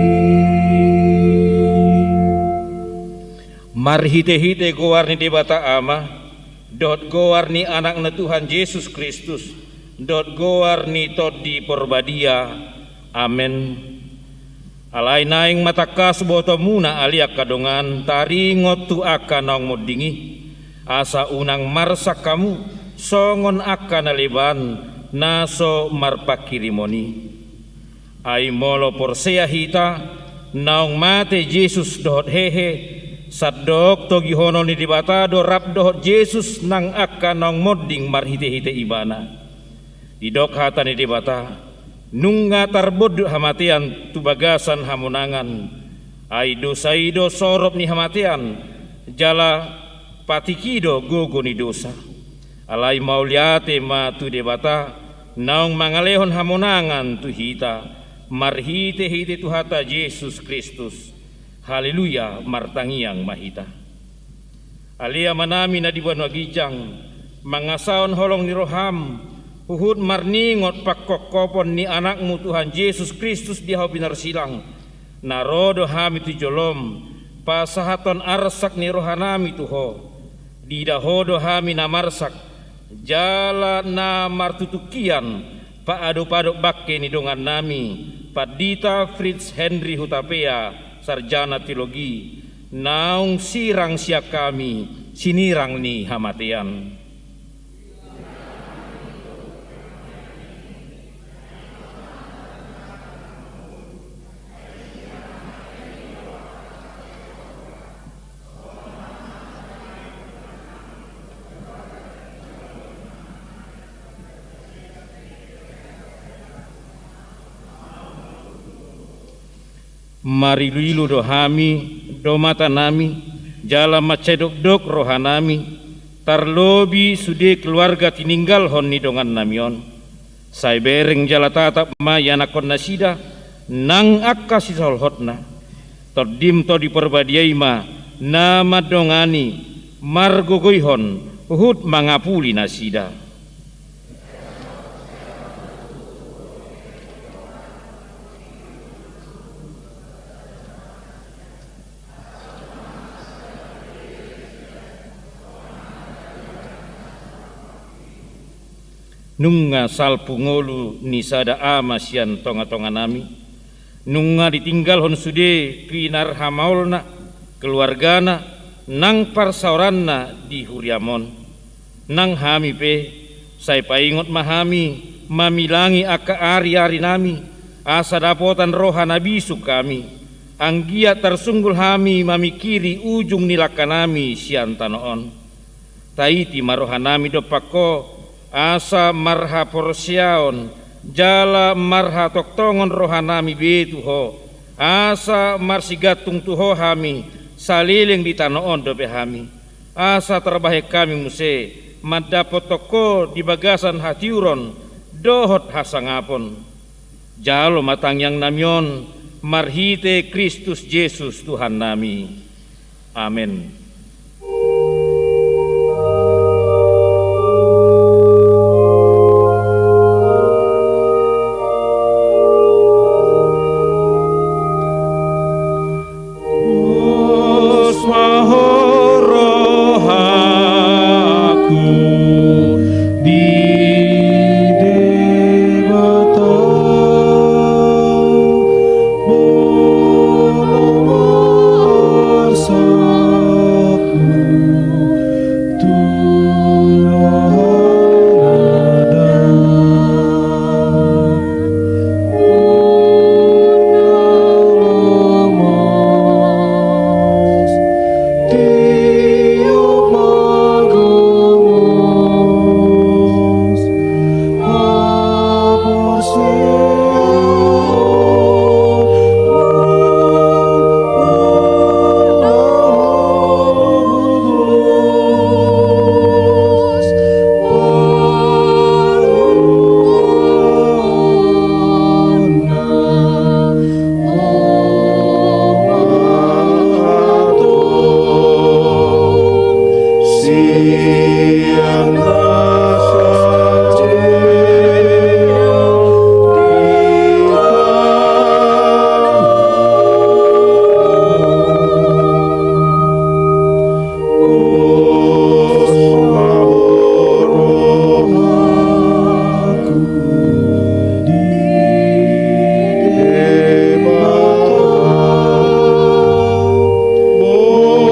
Marhitehite goar ni Debata Ama, dohot goar ni Anakna Tuhan Jesus Kristus, dohot goar ni Tondi Porbadia. Amen. Alai naeng ma tangkas botoonmuna ale angka dongan taringot tu angka naung monding i, asa unang marsak hamu songon angka na leban na so marpanghirimon i. Ai molo porsea hita naung mate Jesus dohot hehe, sandok togihonon ni Debata do rap dohot Jesus nang angka naung monding marhitehite Ibana. Didok hata ni Debata, nunga tarbondut hamatean tu bagasan hamonangan. Ai dosa i do sorop ni hamatean, jala patik i do gogo ni dosa. Alai mauliate ma tu Debata, naung mangalehon hamonangan tu hita, marhitehite Tuhanta Jesus Kristus. Haleluya, martangiang ma hita. Ale Amanami na di banua ginjang, mangasahon holong ni roham, huhut marningot pangkophopon ni Anakmu Tuhan Jesus Kristus di hau pinarsilang, na ro do hami tu jolom, pasahathon arsak ni rohanami tu Ho. Diida Ho do hami na marsak, jala na martutung hian, paadopadop bangke ni dongannami, Pandita Fritz Henry Hutapea, sarjana teologi, naung sirang sian hami sinirang ni hamatean. Mariluilu do hami, do matanami, jala mansai dokdok rohanami, tarlobi sude keluarga tininggalhon ni dongannami on. Sai bereng jala tatap ma ianakhon nasida, nang angka sisolhotna. Tondim Tondi Parbadia i ma na mandongani, margogoihon, huhut mangapuli nasida. Nunga salpu ngolu ni sada ama sian tongatonganami, nunga ditinggalhon sude pinarhamaolna, keluargana, nang parsaoranna di huriam on. Nang hami pe, sai paingot ma hami mamilangi angka ariarinami, asa dapotan roha na bisuk hami, anggiat tarsunggul hami mamingkiri ujung ni langkanami sian tano on. Taiti ma rohanami dompak Ho, asa marhaporseaon jala marhatongtongon rohanami be tu Ho, asa marsigantung tu Ho hami, saleleng di tano on dope hami. Asa tarbahen hami muse mandapothon Ho di bagasan hatiuron dohot hasangapon. Jalo ma tangiangnami on marhite Kristus Jesus Tuhannami. Amen. Pos ma ho rohangku di Debata,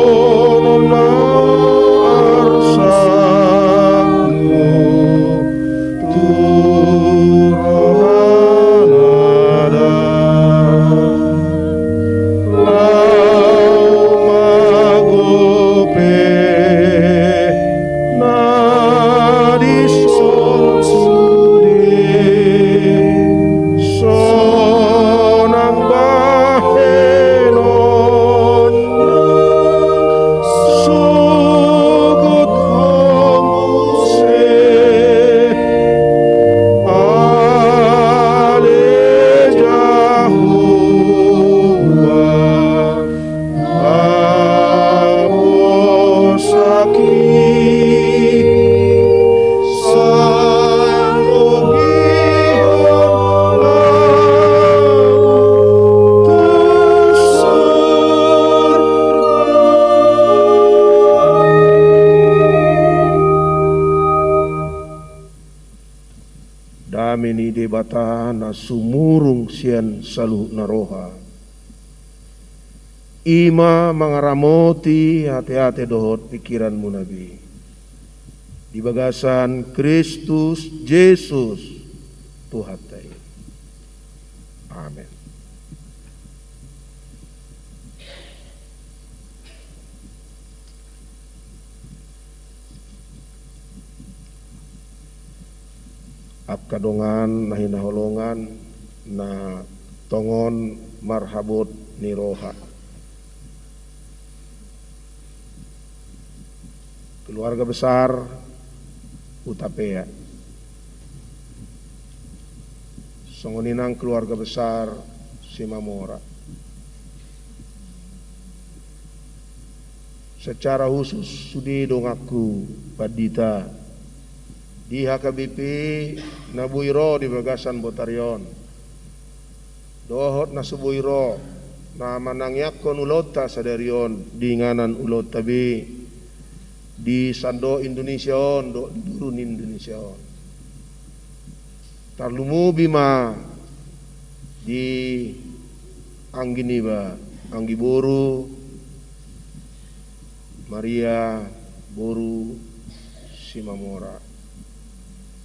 bonomu arsakku tu rohana da. Laho magope na dison sude, sonang bahenon sogot ho muse. Ale Jahowa, aposaki, sangogihon ahu tu surgo. Dame ni Debata na sumurung sian saluhut na roha, i ma mangaramoti ateate dohot pingkiranmuna be, di bagasan Kristus Jesus Tuhanta i. Amen. Angka dongan na hinaholongan, na tongon marhabot ni roha. Keluarga besar Hutapea. Songon i nang keluarga besar Simamora. Secara khusus sude donganku pandita di H K B P na boi ro di bagasan botari on. Dohot na so boi ro, na manangiangkon ulaonta sadari on di inganan ulaonta be, di sandok Indonesia on, dohot di duru ni Indonesia on. Tarlumobi ma di anggi niba, anggi boru, Maria boru Simamora.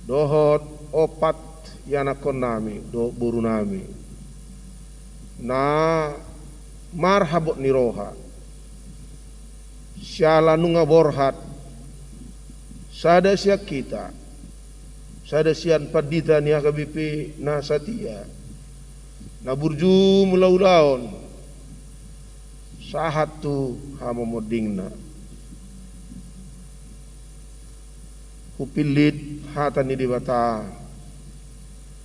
Dohot opat ianakkon nami, dohot boru nami. Na marhabot ni roha. Siala nunga borhat. Sada sian hita. Sada sian pandita ni H K B P na satia. Na burju mangula ulaon. Sahat tu hamamondingna. Hupillit hata ni Debata.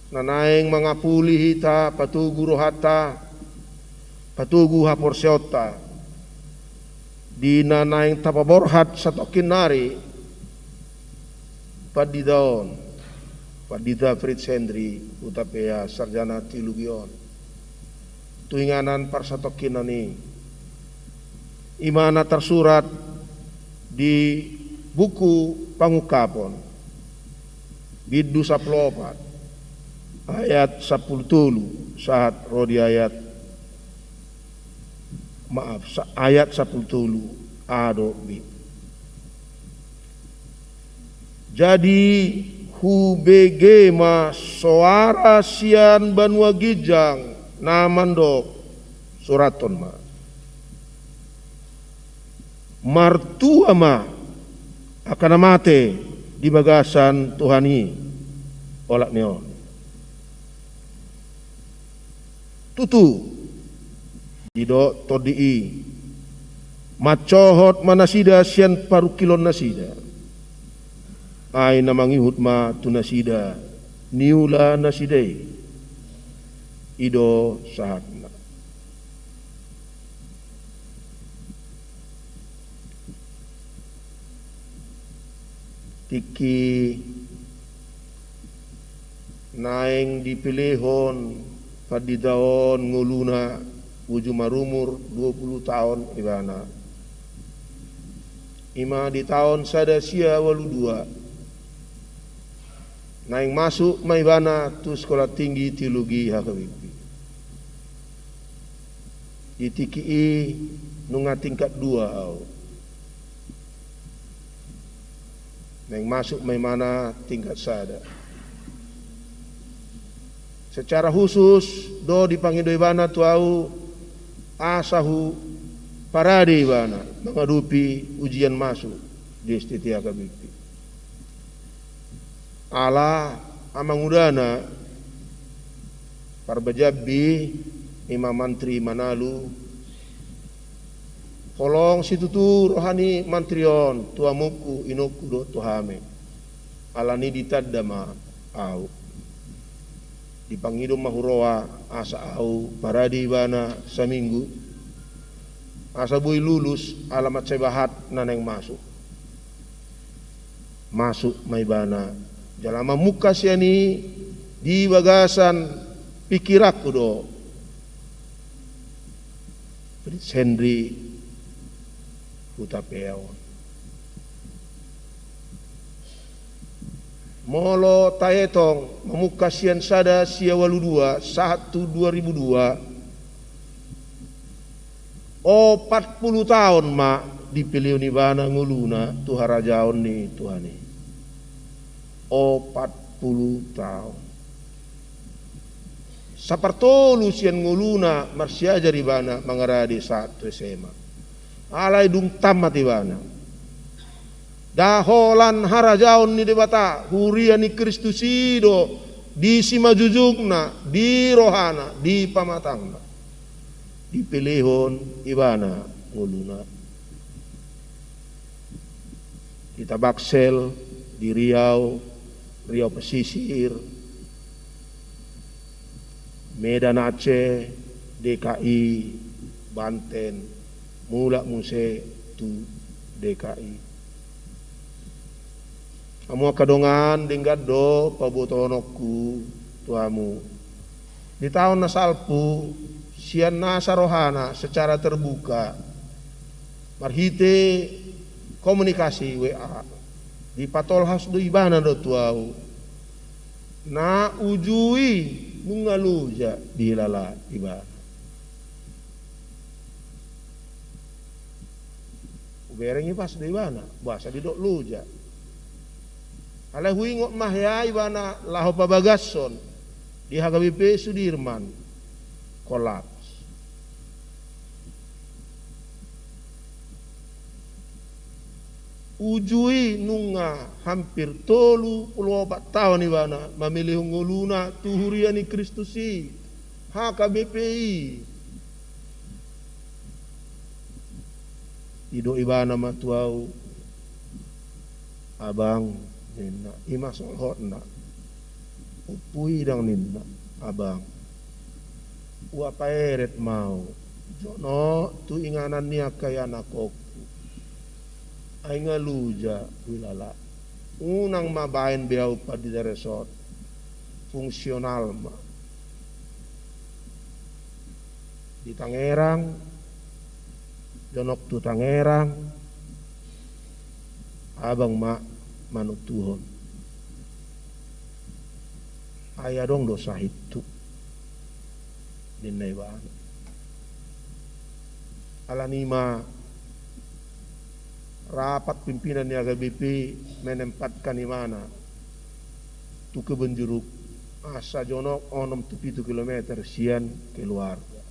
Na naeng mangapuli hita, patogu rohanta, patogu haporseaonta. Di na naeng tapaborhat satongkin nari, pandita on, pandita Fritz Henry Hutapea, sarjana teologi on. Tu inganan parsatongkinan i. I ma na tarsurat di buku Pangungkapon. Bindu sampulu opat. Ayat sampulu tolu. Sahat ro di ayat, maaf, sa-, ayat sampulu tolu. A dohot B. Jadi hubege ma soara sian banua ginjang na mandok, surathon ma. Martua ma angka na mate di bagasan Tuhan i, olat ni on. Tutu, didok tondi i, mansohot ma nasida sian parungkilon nasida. Ai na mangihut ma tu nasida niula nasida i. I do sahatna. Tingki naeng dipelehon pandita on ngoluna uju marumur dua pulu taon ibana. I ma di taon sada sia ualu dua. Naeng masuk ma ibana tu Sekolah Tinggi Teologi H K B P. Di tingki i nunga tingkat dua au. Naeng masuk ma ibana tingkat sada. Secara khusus do dipangido ibana tu au asa huparade ibana mangadopi ujian masuk di S T T H K B P. Ala amangudana parbajambi i ma mantri manalu, holong situtu roha ni mantri on tu amongku, inongku dohot tu hami. Alani ditanda ma au. Dipangido ma huroha asa au parade ibana saminggu. Asa boi lulus ala mansai bahat na naeng masuk. Masuk ma ibana. Jala mamungka sian i di bagasan pikiranku do. Fritz Henry Hutapea on. Molo taetong mamungka sian sada sia ualu dua sahat tu dua ribu dua, opat pulu taon ma dipelehon ibana ngoluna tu harajaon ni Tuhan i. Opat pulu taon. Sapartolu sian ngoluna marsiajar ibana mangarade sahat tu S M A. Alai dung tamat ibana. Nda holan harajaon ni Debata, huria ni Kristus i do di simanjujungna, di rohana, di pamatangna. dipelehon ibana ngoluna. Di Tabaksel, di Riau, Riau Pesisir, Medan Aceh, D K I, Banten, mulak muse tu D K I. Hamu angka dongan, denggan do pabotohononku tu hamu. Di taon na salpu, sian nasa rohana secara terbuka, marhite komunikasi W A, dipatolhas do ibana do tu ahu. Na uju i nunga loja dihilala ibana. Hubereng i pas do ibana, boasa didok loja. Alai huingot ma hea ibana laho pabagashon di H K B P Sudirman, kolaps. Uju i nunga hampir tolu pulu opat taon ibana mamelehon ngoluna tu huria ni Kristus i, H K B P I. Didok ibana ma tu ahu, "Abang," ninna, "i ma solhotna. Ompu i dang," ninna, "abang. Hupaeret ma ahu jonok tu inganan ni angka ianakhonhu. Ai nunga loja huhilala. Unang ma baen be ahu pandita resort. Fungsional ma." Di Tangerang, jonok tu Tangerang, abang ma manontuhon. "Ai adong do sahithu," ninna ibana. Alani i ma rapat pimpinan ni H K B P menempatkan ibana tu Kebonjeruk, asa jonok onom tu pitu kilometer sian keluarga.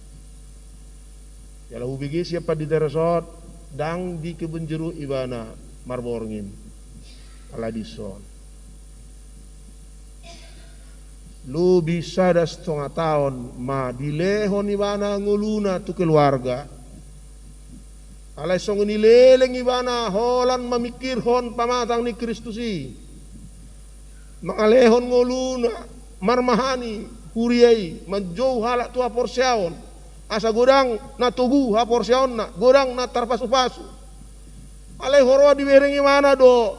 Jala hubege sian pandita resort, dang di Kebonjeruk ibana marborngin, ala dison. Lobi sada stonga taon ma dilehon ibana ngoluna tu keluarga. Alai songon i leleng ibana holan mamingkirhon pamatang ni Kristus i. Mangalehon ngoluna, marmahani huria i, manjou halak tu haporseaon, asa godang na togu haporseaonna, godang na tarpasupasu. Alai huroha dibereng ibana do,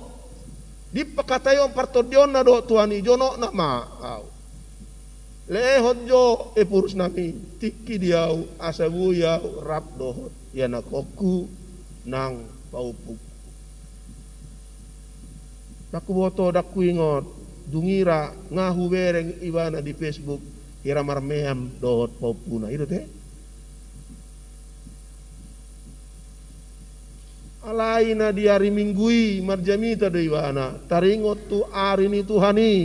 dipangkataion partondionna do Tuhan i, jonokna ma ahu. Lehon jo Epurus nami tingki di ahu, asa boi ahu rap dohot ianakhonhu nang pahompungku. Ndang huboto, ndang huingot, dung i ra nga hubereng ibana di Facebook, hira marmeam dohot pahompuna, i do te. Alai na di ari Minggu i marjamita do ibana, taringot tu ari ni Tuhan i.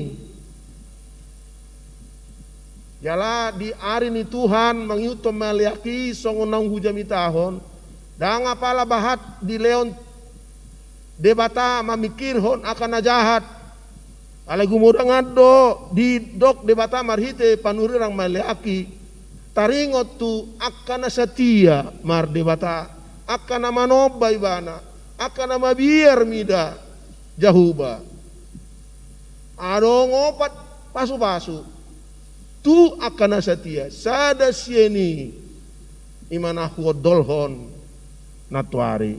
Jala di ari ni Tuhan mangihuthon Maleaki i songon naung hujamitahon, ndang apala bahat dilehon Debata mamingkirhon angka na jahat. Alai gumodangan do didok Debata marhite panurirang Maleaki, taringot tu angka na satia mardebata, angka na manomba ibana, angka na mabiar mida Jahowa. Adong opat pasupasu tu angka na satia, sada sian i i ma na huondolhon nantoari,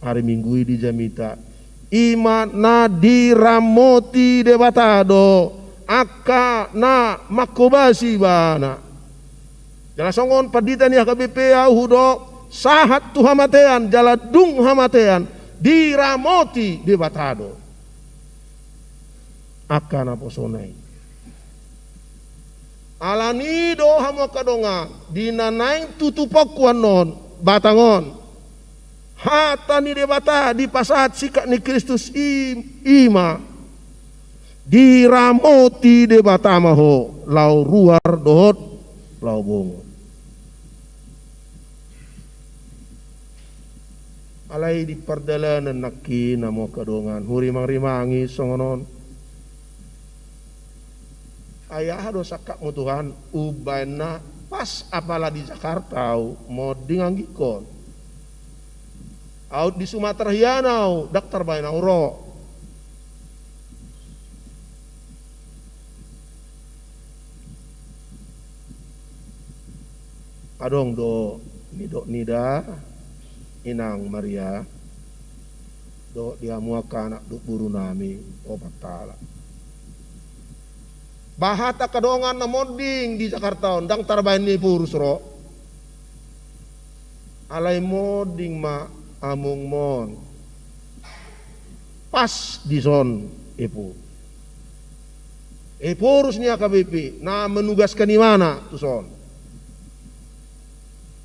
ari Minggu i di jamita, i ma na diramoti Debata do angka na manghobasi ibana. Jala songon pandita ni H K B P ahu hudok, sahat tu hamatean, jala dung hamatean, diramoti Debata do angka naposona i. Alani i do hamu angka dongan, di na naeng tutuponku annon, batang on, hata ni Debata dipasahat singkat ni Kristus i, i ma, diramoti Debata ma ho, laho ruar dohot laho bongot. Alai di pardalanan nangkin, hamu angka dongan, hurimangrimangi songon on. Ai aha do sangkapmu Tuhan, umbahen na Pas apala di Jakarta au, monding anggikkon. Au di Sumatera hian au, ndang tarbaen au ro. Adong do nidok ni da Inang Maria, dohot di hamu angka anak dohot boru nami, opat halak. Bahat angka dongan na monding di Jakarta on, ndang tarbaen ni Ephorus ro. Alai monding ma amongmon. Pas dison Ephorus. Ephorus ni H K B P, na menugaskan ibana tuson.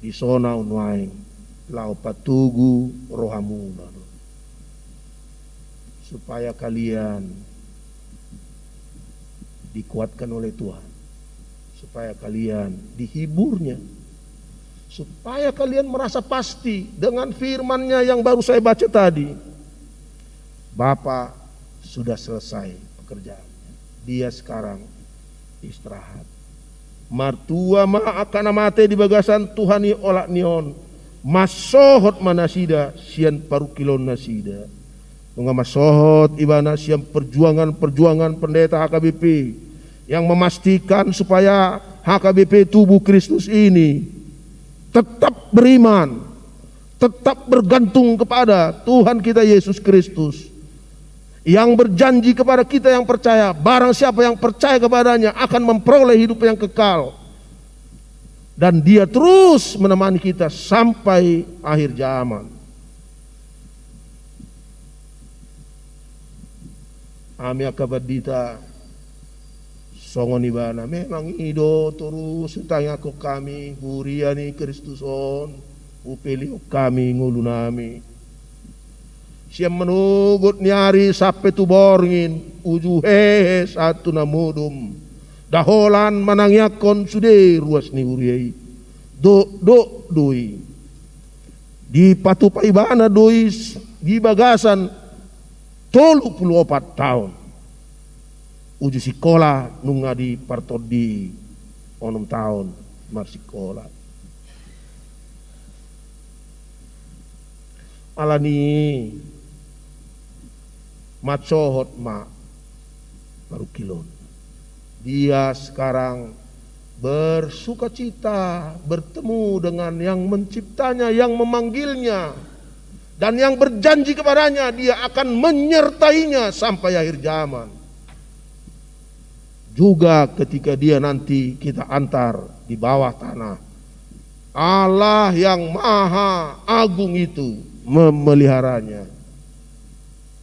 Dison au nuaeng, laho patogu rohamuna do. Supaya kalian dikuatkan oleh Tuhan, supaya kalian dihibur-Nya, supaya kalian merasa pasti dengan firman-Nya yang baru saya baca tadi, Bapa sudah selesai pekerjaan. Dia sekarang istirahat. Martua ma angka na mate di bagasan Tuhan i olat ni on, mansohot ma nasida sian parungkilon nasida. Nunga mansohot ibana sian perjuangan-perjuangan pendeta H K B P yang memastikan supaya H K B P tubuh Kristus ini tetap beriman, tetap bergantung kepada Tuhan kita Yesus Kristus, yang berjanji kepada kita yang percaya, barang siapa yang percaya kepada-Nya akan memperoleh hidup yang kekal. Dan Dia terus menemani kita sampai akhir zaman. Ami angka pandita, songon ibana, memang i do torus hutangiangkon hami huria ni Kristus on, hupelehon hami ngolunami. Sian manogot ni ari sampe tu borngin, uju hehe sahat tu na modom, nda holan manangiangkon sude ruas ni huria i. Dokdok do i. Dipatupa ibana do i s-, di bagasan tolu pulu opat taon. Uju sikola nunga dipartondi onom taon marsikola. Alani i mansohot ma parungkilon. Dia sekarang bersukacita bertemu dengan yang menciptanya, yang memanggilnya, dan yang berjanji kepadanya, Dia akan menyertainya sampai akhir zaman. Juga ketika dia nanti kita antar di bawah tanah, Allah yang Maha Agung itu memeliharanya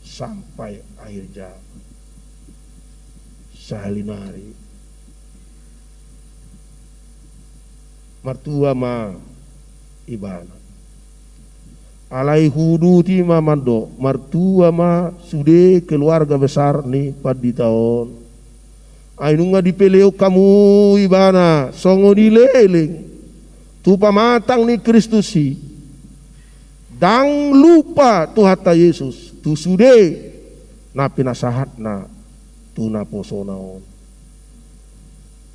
sampai akhir zaman. Sahali nari. Martua ma ibana. Alai huuduti ma mandok, martua ma sude keluarga besar ni pandita on. Ai nunga dipelehon hamu ibana songon i leleng tu pamatang ni Kristus i. Ndang lupa Tuhanta Jesus tu sude na pinasahatna tu naposona on.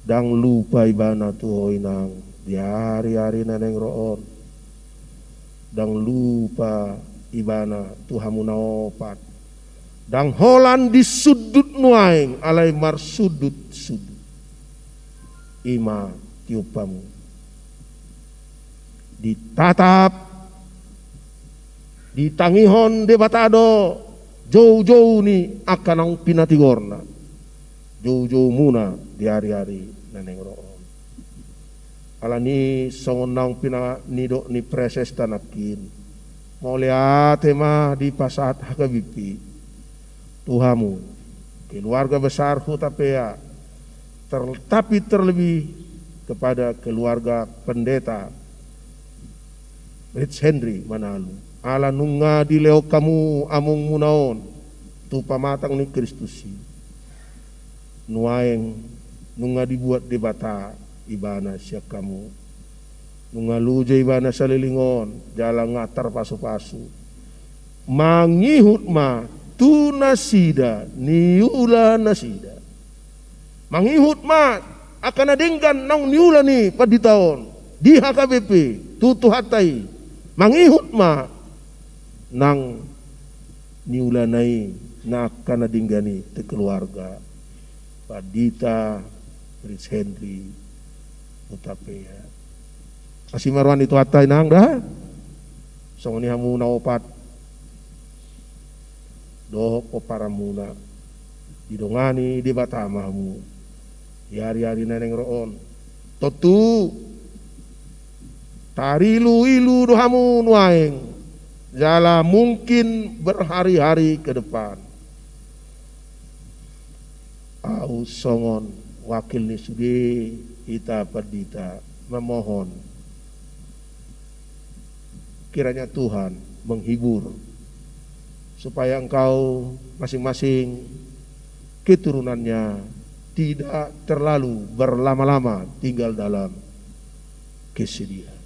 Ndang lupa ibana tu ho inang di ari-ari na naeng ro on. Ndang lupa ibana tu hamu na opat. Ndang holan disundut nuaeng alai marsundut-sundut. I ma tiop hamu. Ditatap, ditangihon Debata do joujou ni angka naung pinatigorna, joujoumuna di ari-ari na naeng ro on. Alani songon naung pina-, nidok ni presesta nangkin, mauliate ma dipasahat H K B P tu hamu, keluarga besar Hutapea, ter-, tapi terlebih kepada keluarga pendeta Rich Henry Manalu. Ala nunga dilehon hamu amongmuna on tu pamatang ni Kristus i. Nuaeng nunga dibuat Debata ibana sian hamu. Nunga loja ibana saleleng on, jala nunga tarpasupasu. Mangihut ma tu nasida niula nasida. Mangihut ma angka na denggan naung niula ni pandita on di H K B P tu Tuhanta i, mangihut ma nang niulana i nang angka na denggan i tu keluarga Pandita Fritz Henry Hutapea. Asi ma roha ni Tuhanta, Inang, da. Songon i hamu na opat dohot pomparanmuna, didongani Debata ma hamu di ari-ari na naeng ro on. Tontu tarilu-ilu do hamu nuaeng, jala mungkin berhari-hari ke depan. Ahu songon wakil ni sude hita pandita memohon kiranya Tuhan menghibur, supaya engkau masing-masing keturunannya tidak terlalu berlama-lama tinggal dalam kesedihan.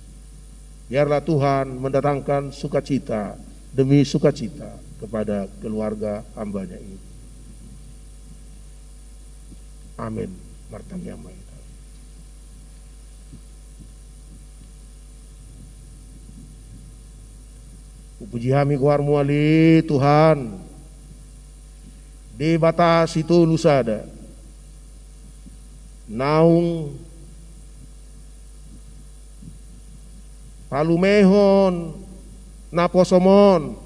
Biarlah Tuhan mendatangkan sukacita demi sukacita kepada keluarga hamba-Nya ini. Amin. Martangiang ma hita. Hupuji hami goar-Mu ale Tuhan, Debata sitolu sada, naung palumehon naposom-On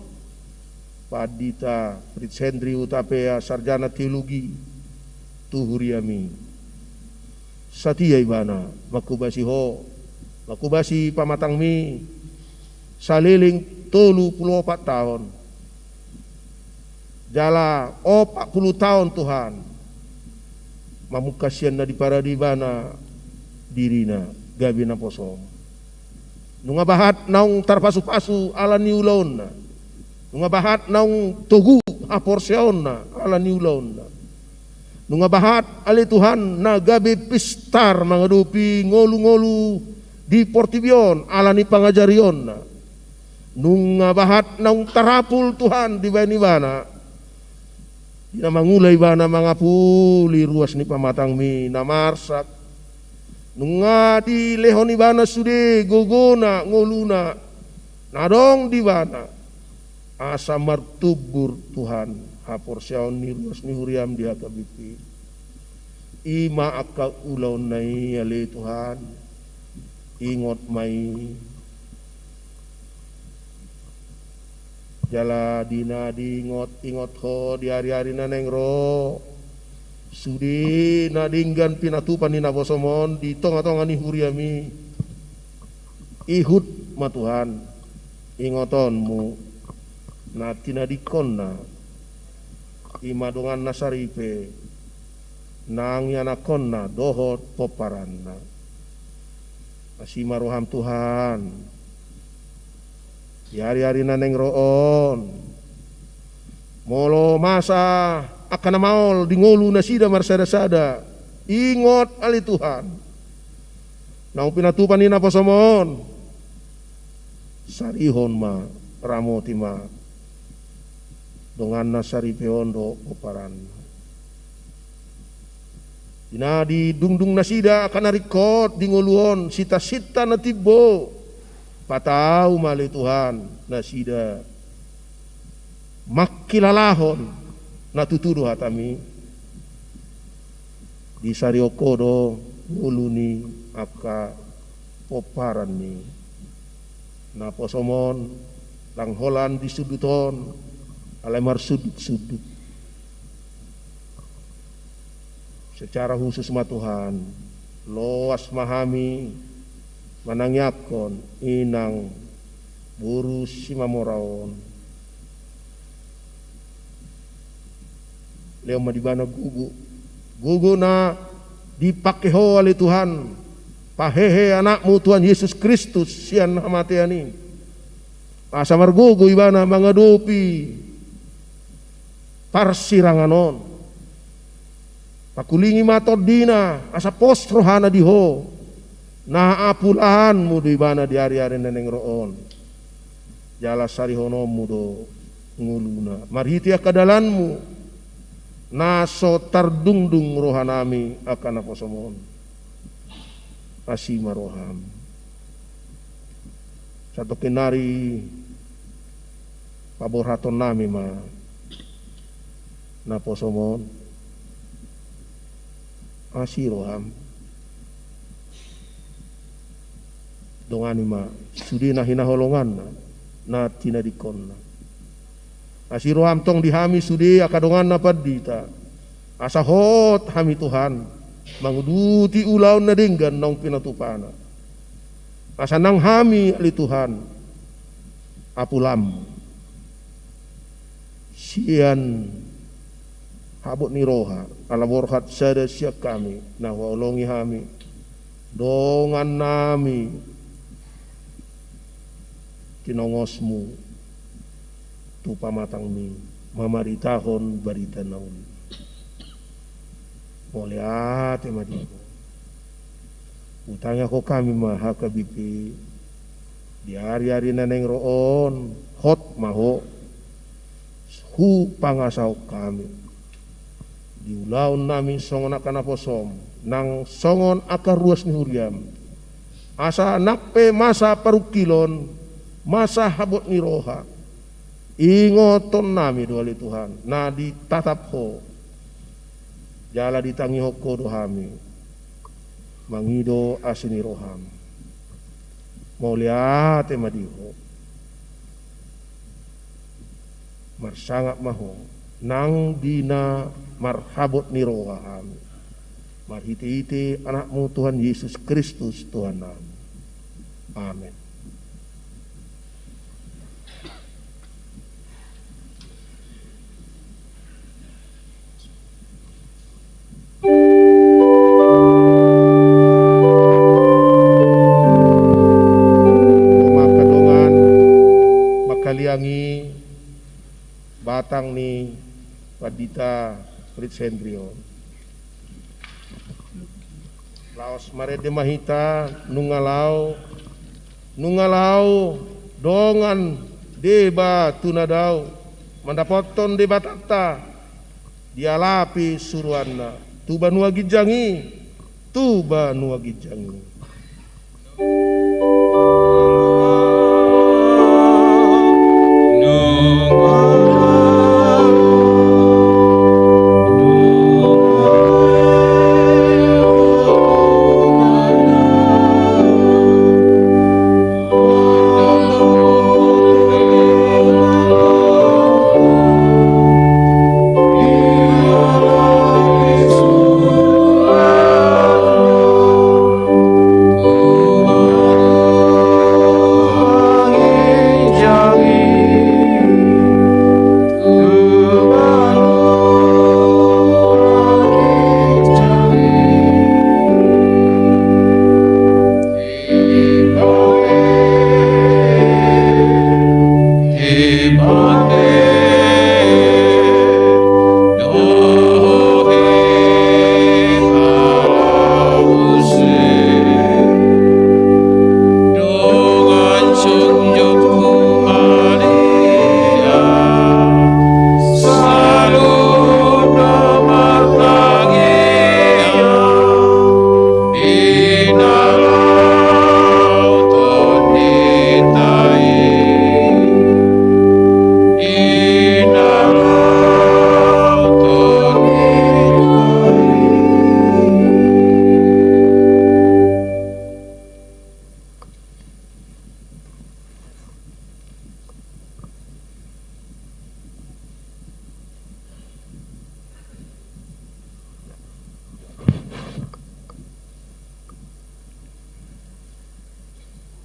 Pandita Fritz Henry Hutapea, sarjana teologi, tu huriaM i. Satia ibana manghobasi Ho, manghobasi pamatangMi saleleng tolu pulu opat taon. Jala opat pulu taon, Tuhan, mamungka sian na diparade ibana dirina gabe naposom. Nunga bahat naung tarpasu-pasu ala ni ulaonna. Nunga bahat naung togu haporseaonna ala ni ulaonna. Nunga bahat ale Tuhan na gabe pistar mangadopi ngolu-ngolu di portibi on ala ni pangajarionna. Nunga bahat naung tarapul, Tuhan, dibaen ibana di na mangula ibana mangapuli ruas ni pamatangMi na marsak. Nunga dilehon ibana sude gogona, ngoluna na adong di ibana, asa martumbur, Tuhan, haporseaon ni ruas ni huriaM di H K B P. I ma angka ulaonna i ale Tuhan. Ingot ma i. Jala di na diingot-ingot Ho di ari-ari na naeng ro, sude na denggan pinatupa ni naposom-On di tonga-tonga ni huriaM i, ihut ma, Tuhan, ingotonMu na tinadingkonna, i ma donganna saripe, nang ianakkonna dohot pomparanna. Asi ma rohaM, Tuhan, di ari-ari na naeng ro on. Molo masa angka na maol di ngolu nasida marsada-sada, ingot ale Tuhan naung pinatupa ni naposom-On. Sarihon ma, ramoti ma donganna saripe on dohot pomparanna. Di na didungdung nasida angka na ringkot di ngolu on, sinta-sinta na timbo, patau ma ale Tuhan nasida mangkilalahon na tutu do hataMi. Disarihon Ho do ngolu ni angka pomparan ni naposom-On, ndang holan di sundut on, alai marsundut-sundut. Secara khusus ma Tuhan, loas ma hami manangiangkon inang boru Simamora on. Lehon ma di ibana gogo, gogo na dipangke Ho ale Tuhan, pahehe AnakMu Tuhan Jesus Kristus sian hamatean i, asa margogo ibana mangadopi parsirangan on. Pangkulingi ma tondina asa pos rohana di Ho. Na apulaanMu do ibana di ari-ari na naeng ro on. Jala sarihononMu do ngoluna marhite angka dalanMu na so tardungdung rohanami angka naposom-On. Asi ma roham. Satongkin nari paborhatonnami ma naposom on. Asi roham. Dongani ma sude na hinaholonganna, na tinadingkonna. Asi roham tong di hami sude angka donganna pandita, asa hot hami Tuhan manguduti ulaon na denggan naung pinatupana. Asa nang hami ale Tuhan, apulanmu sian habot ni roha, ala borhat sada sian hami na huhaholongi hami, dongannami, tinongosmu tu pamatangmi mamaritahon barita na uli. Mauliate ma di Ho. Hutangihon hami ma H K B P di ari-ari na naeng ro on, hot ma Ho hupangasahon hami di ulaonnami songon angka naposom, nang songon angka ruas ni huriam. Asa nang pe masa parungkilon, masa habot ni roha, ingotonnami do ale Tuhan na ditatap Ho, jala ditangihon Ho do hami mangido asi ni roham. Mauliate ma di Ho. Marsangap ma Ho nang di na marhabot ni roha hami, marhite-hite Anakmu Tuhan Jesus Kristus Tuhannami. Amen. Mangkaliangi batang ni Pandita Fritz Henry on. Laos marende ma hita, nunga laho, nunga laho dongan deba tu na dao mandapothon Debatanta, dialapi suruanna tu banua ginjang i, tu banua ginjang i.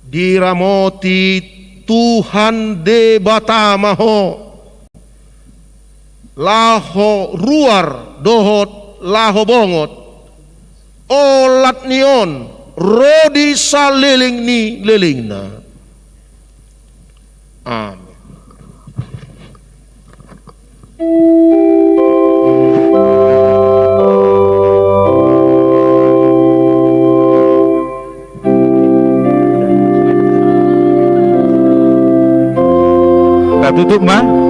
Diramoti Tuhan Debata ma ho, laho ruar dohot laho bongot, olat ni on ro di saleleng ni lelengna. Amen. Tatutup ma.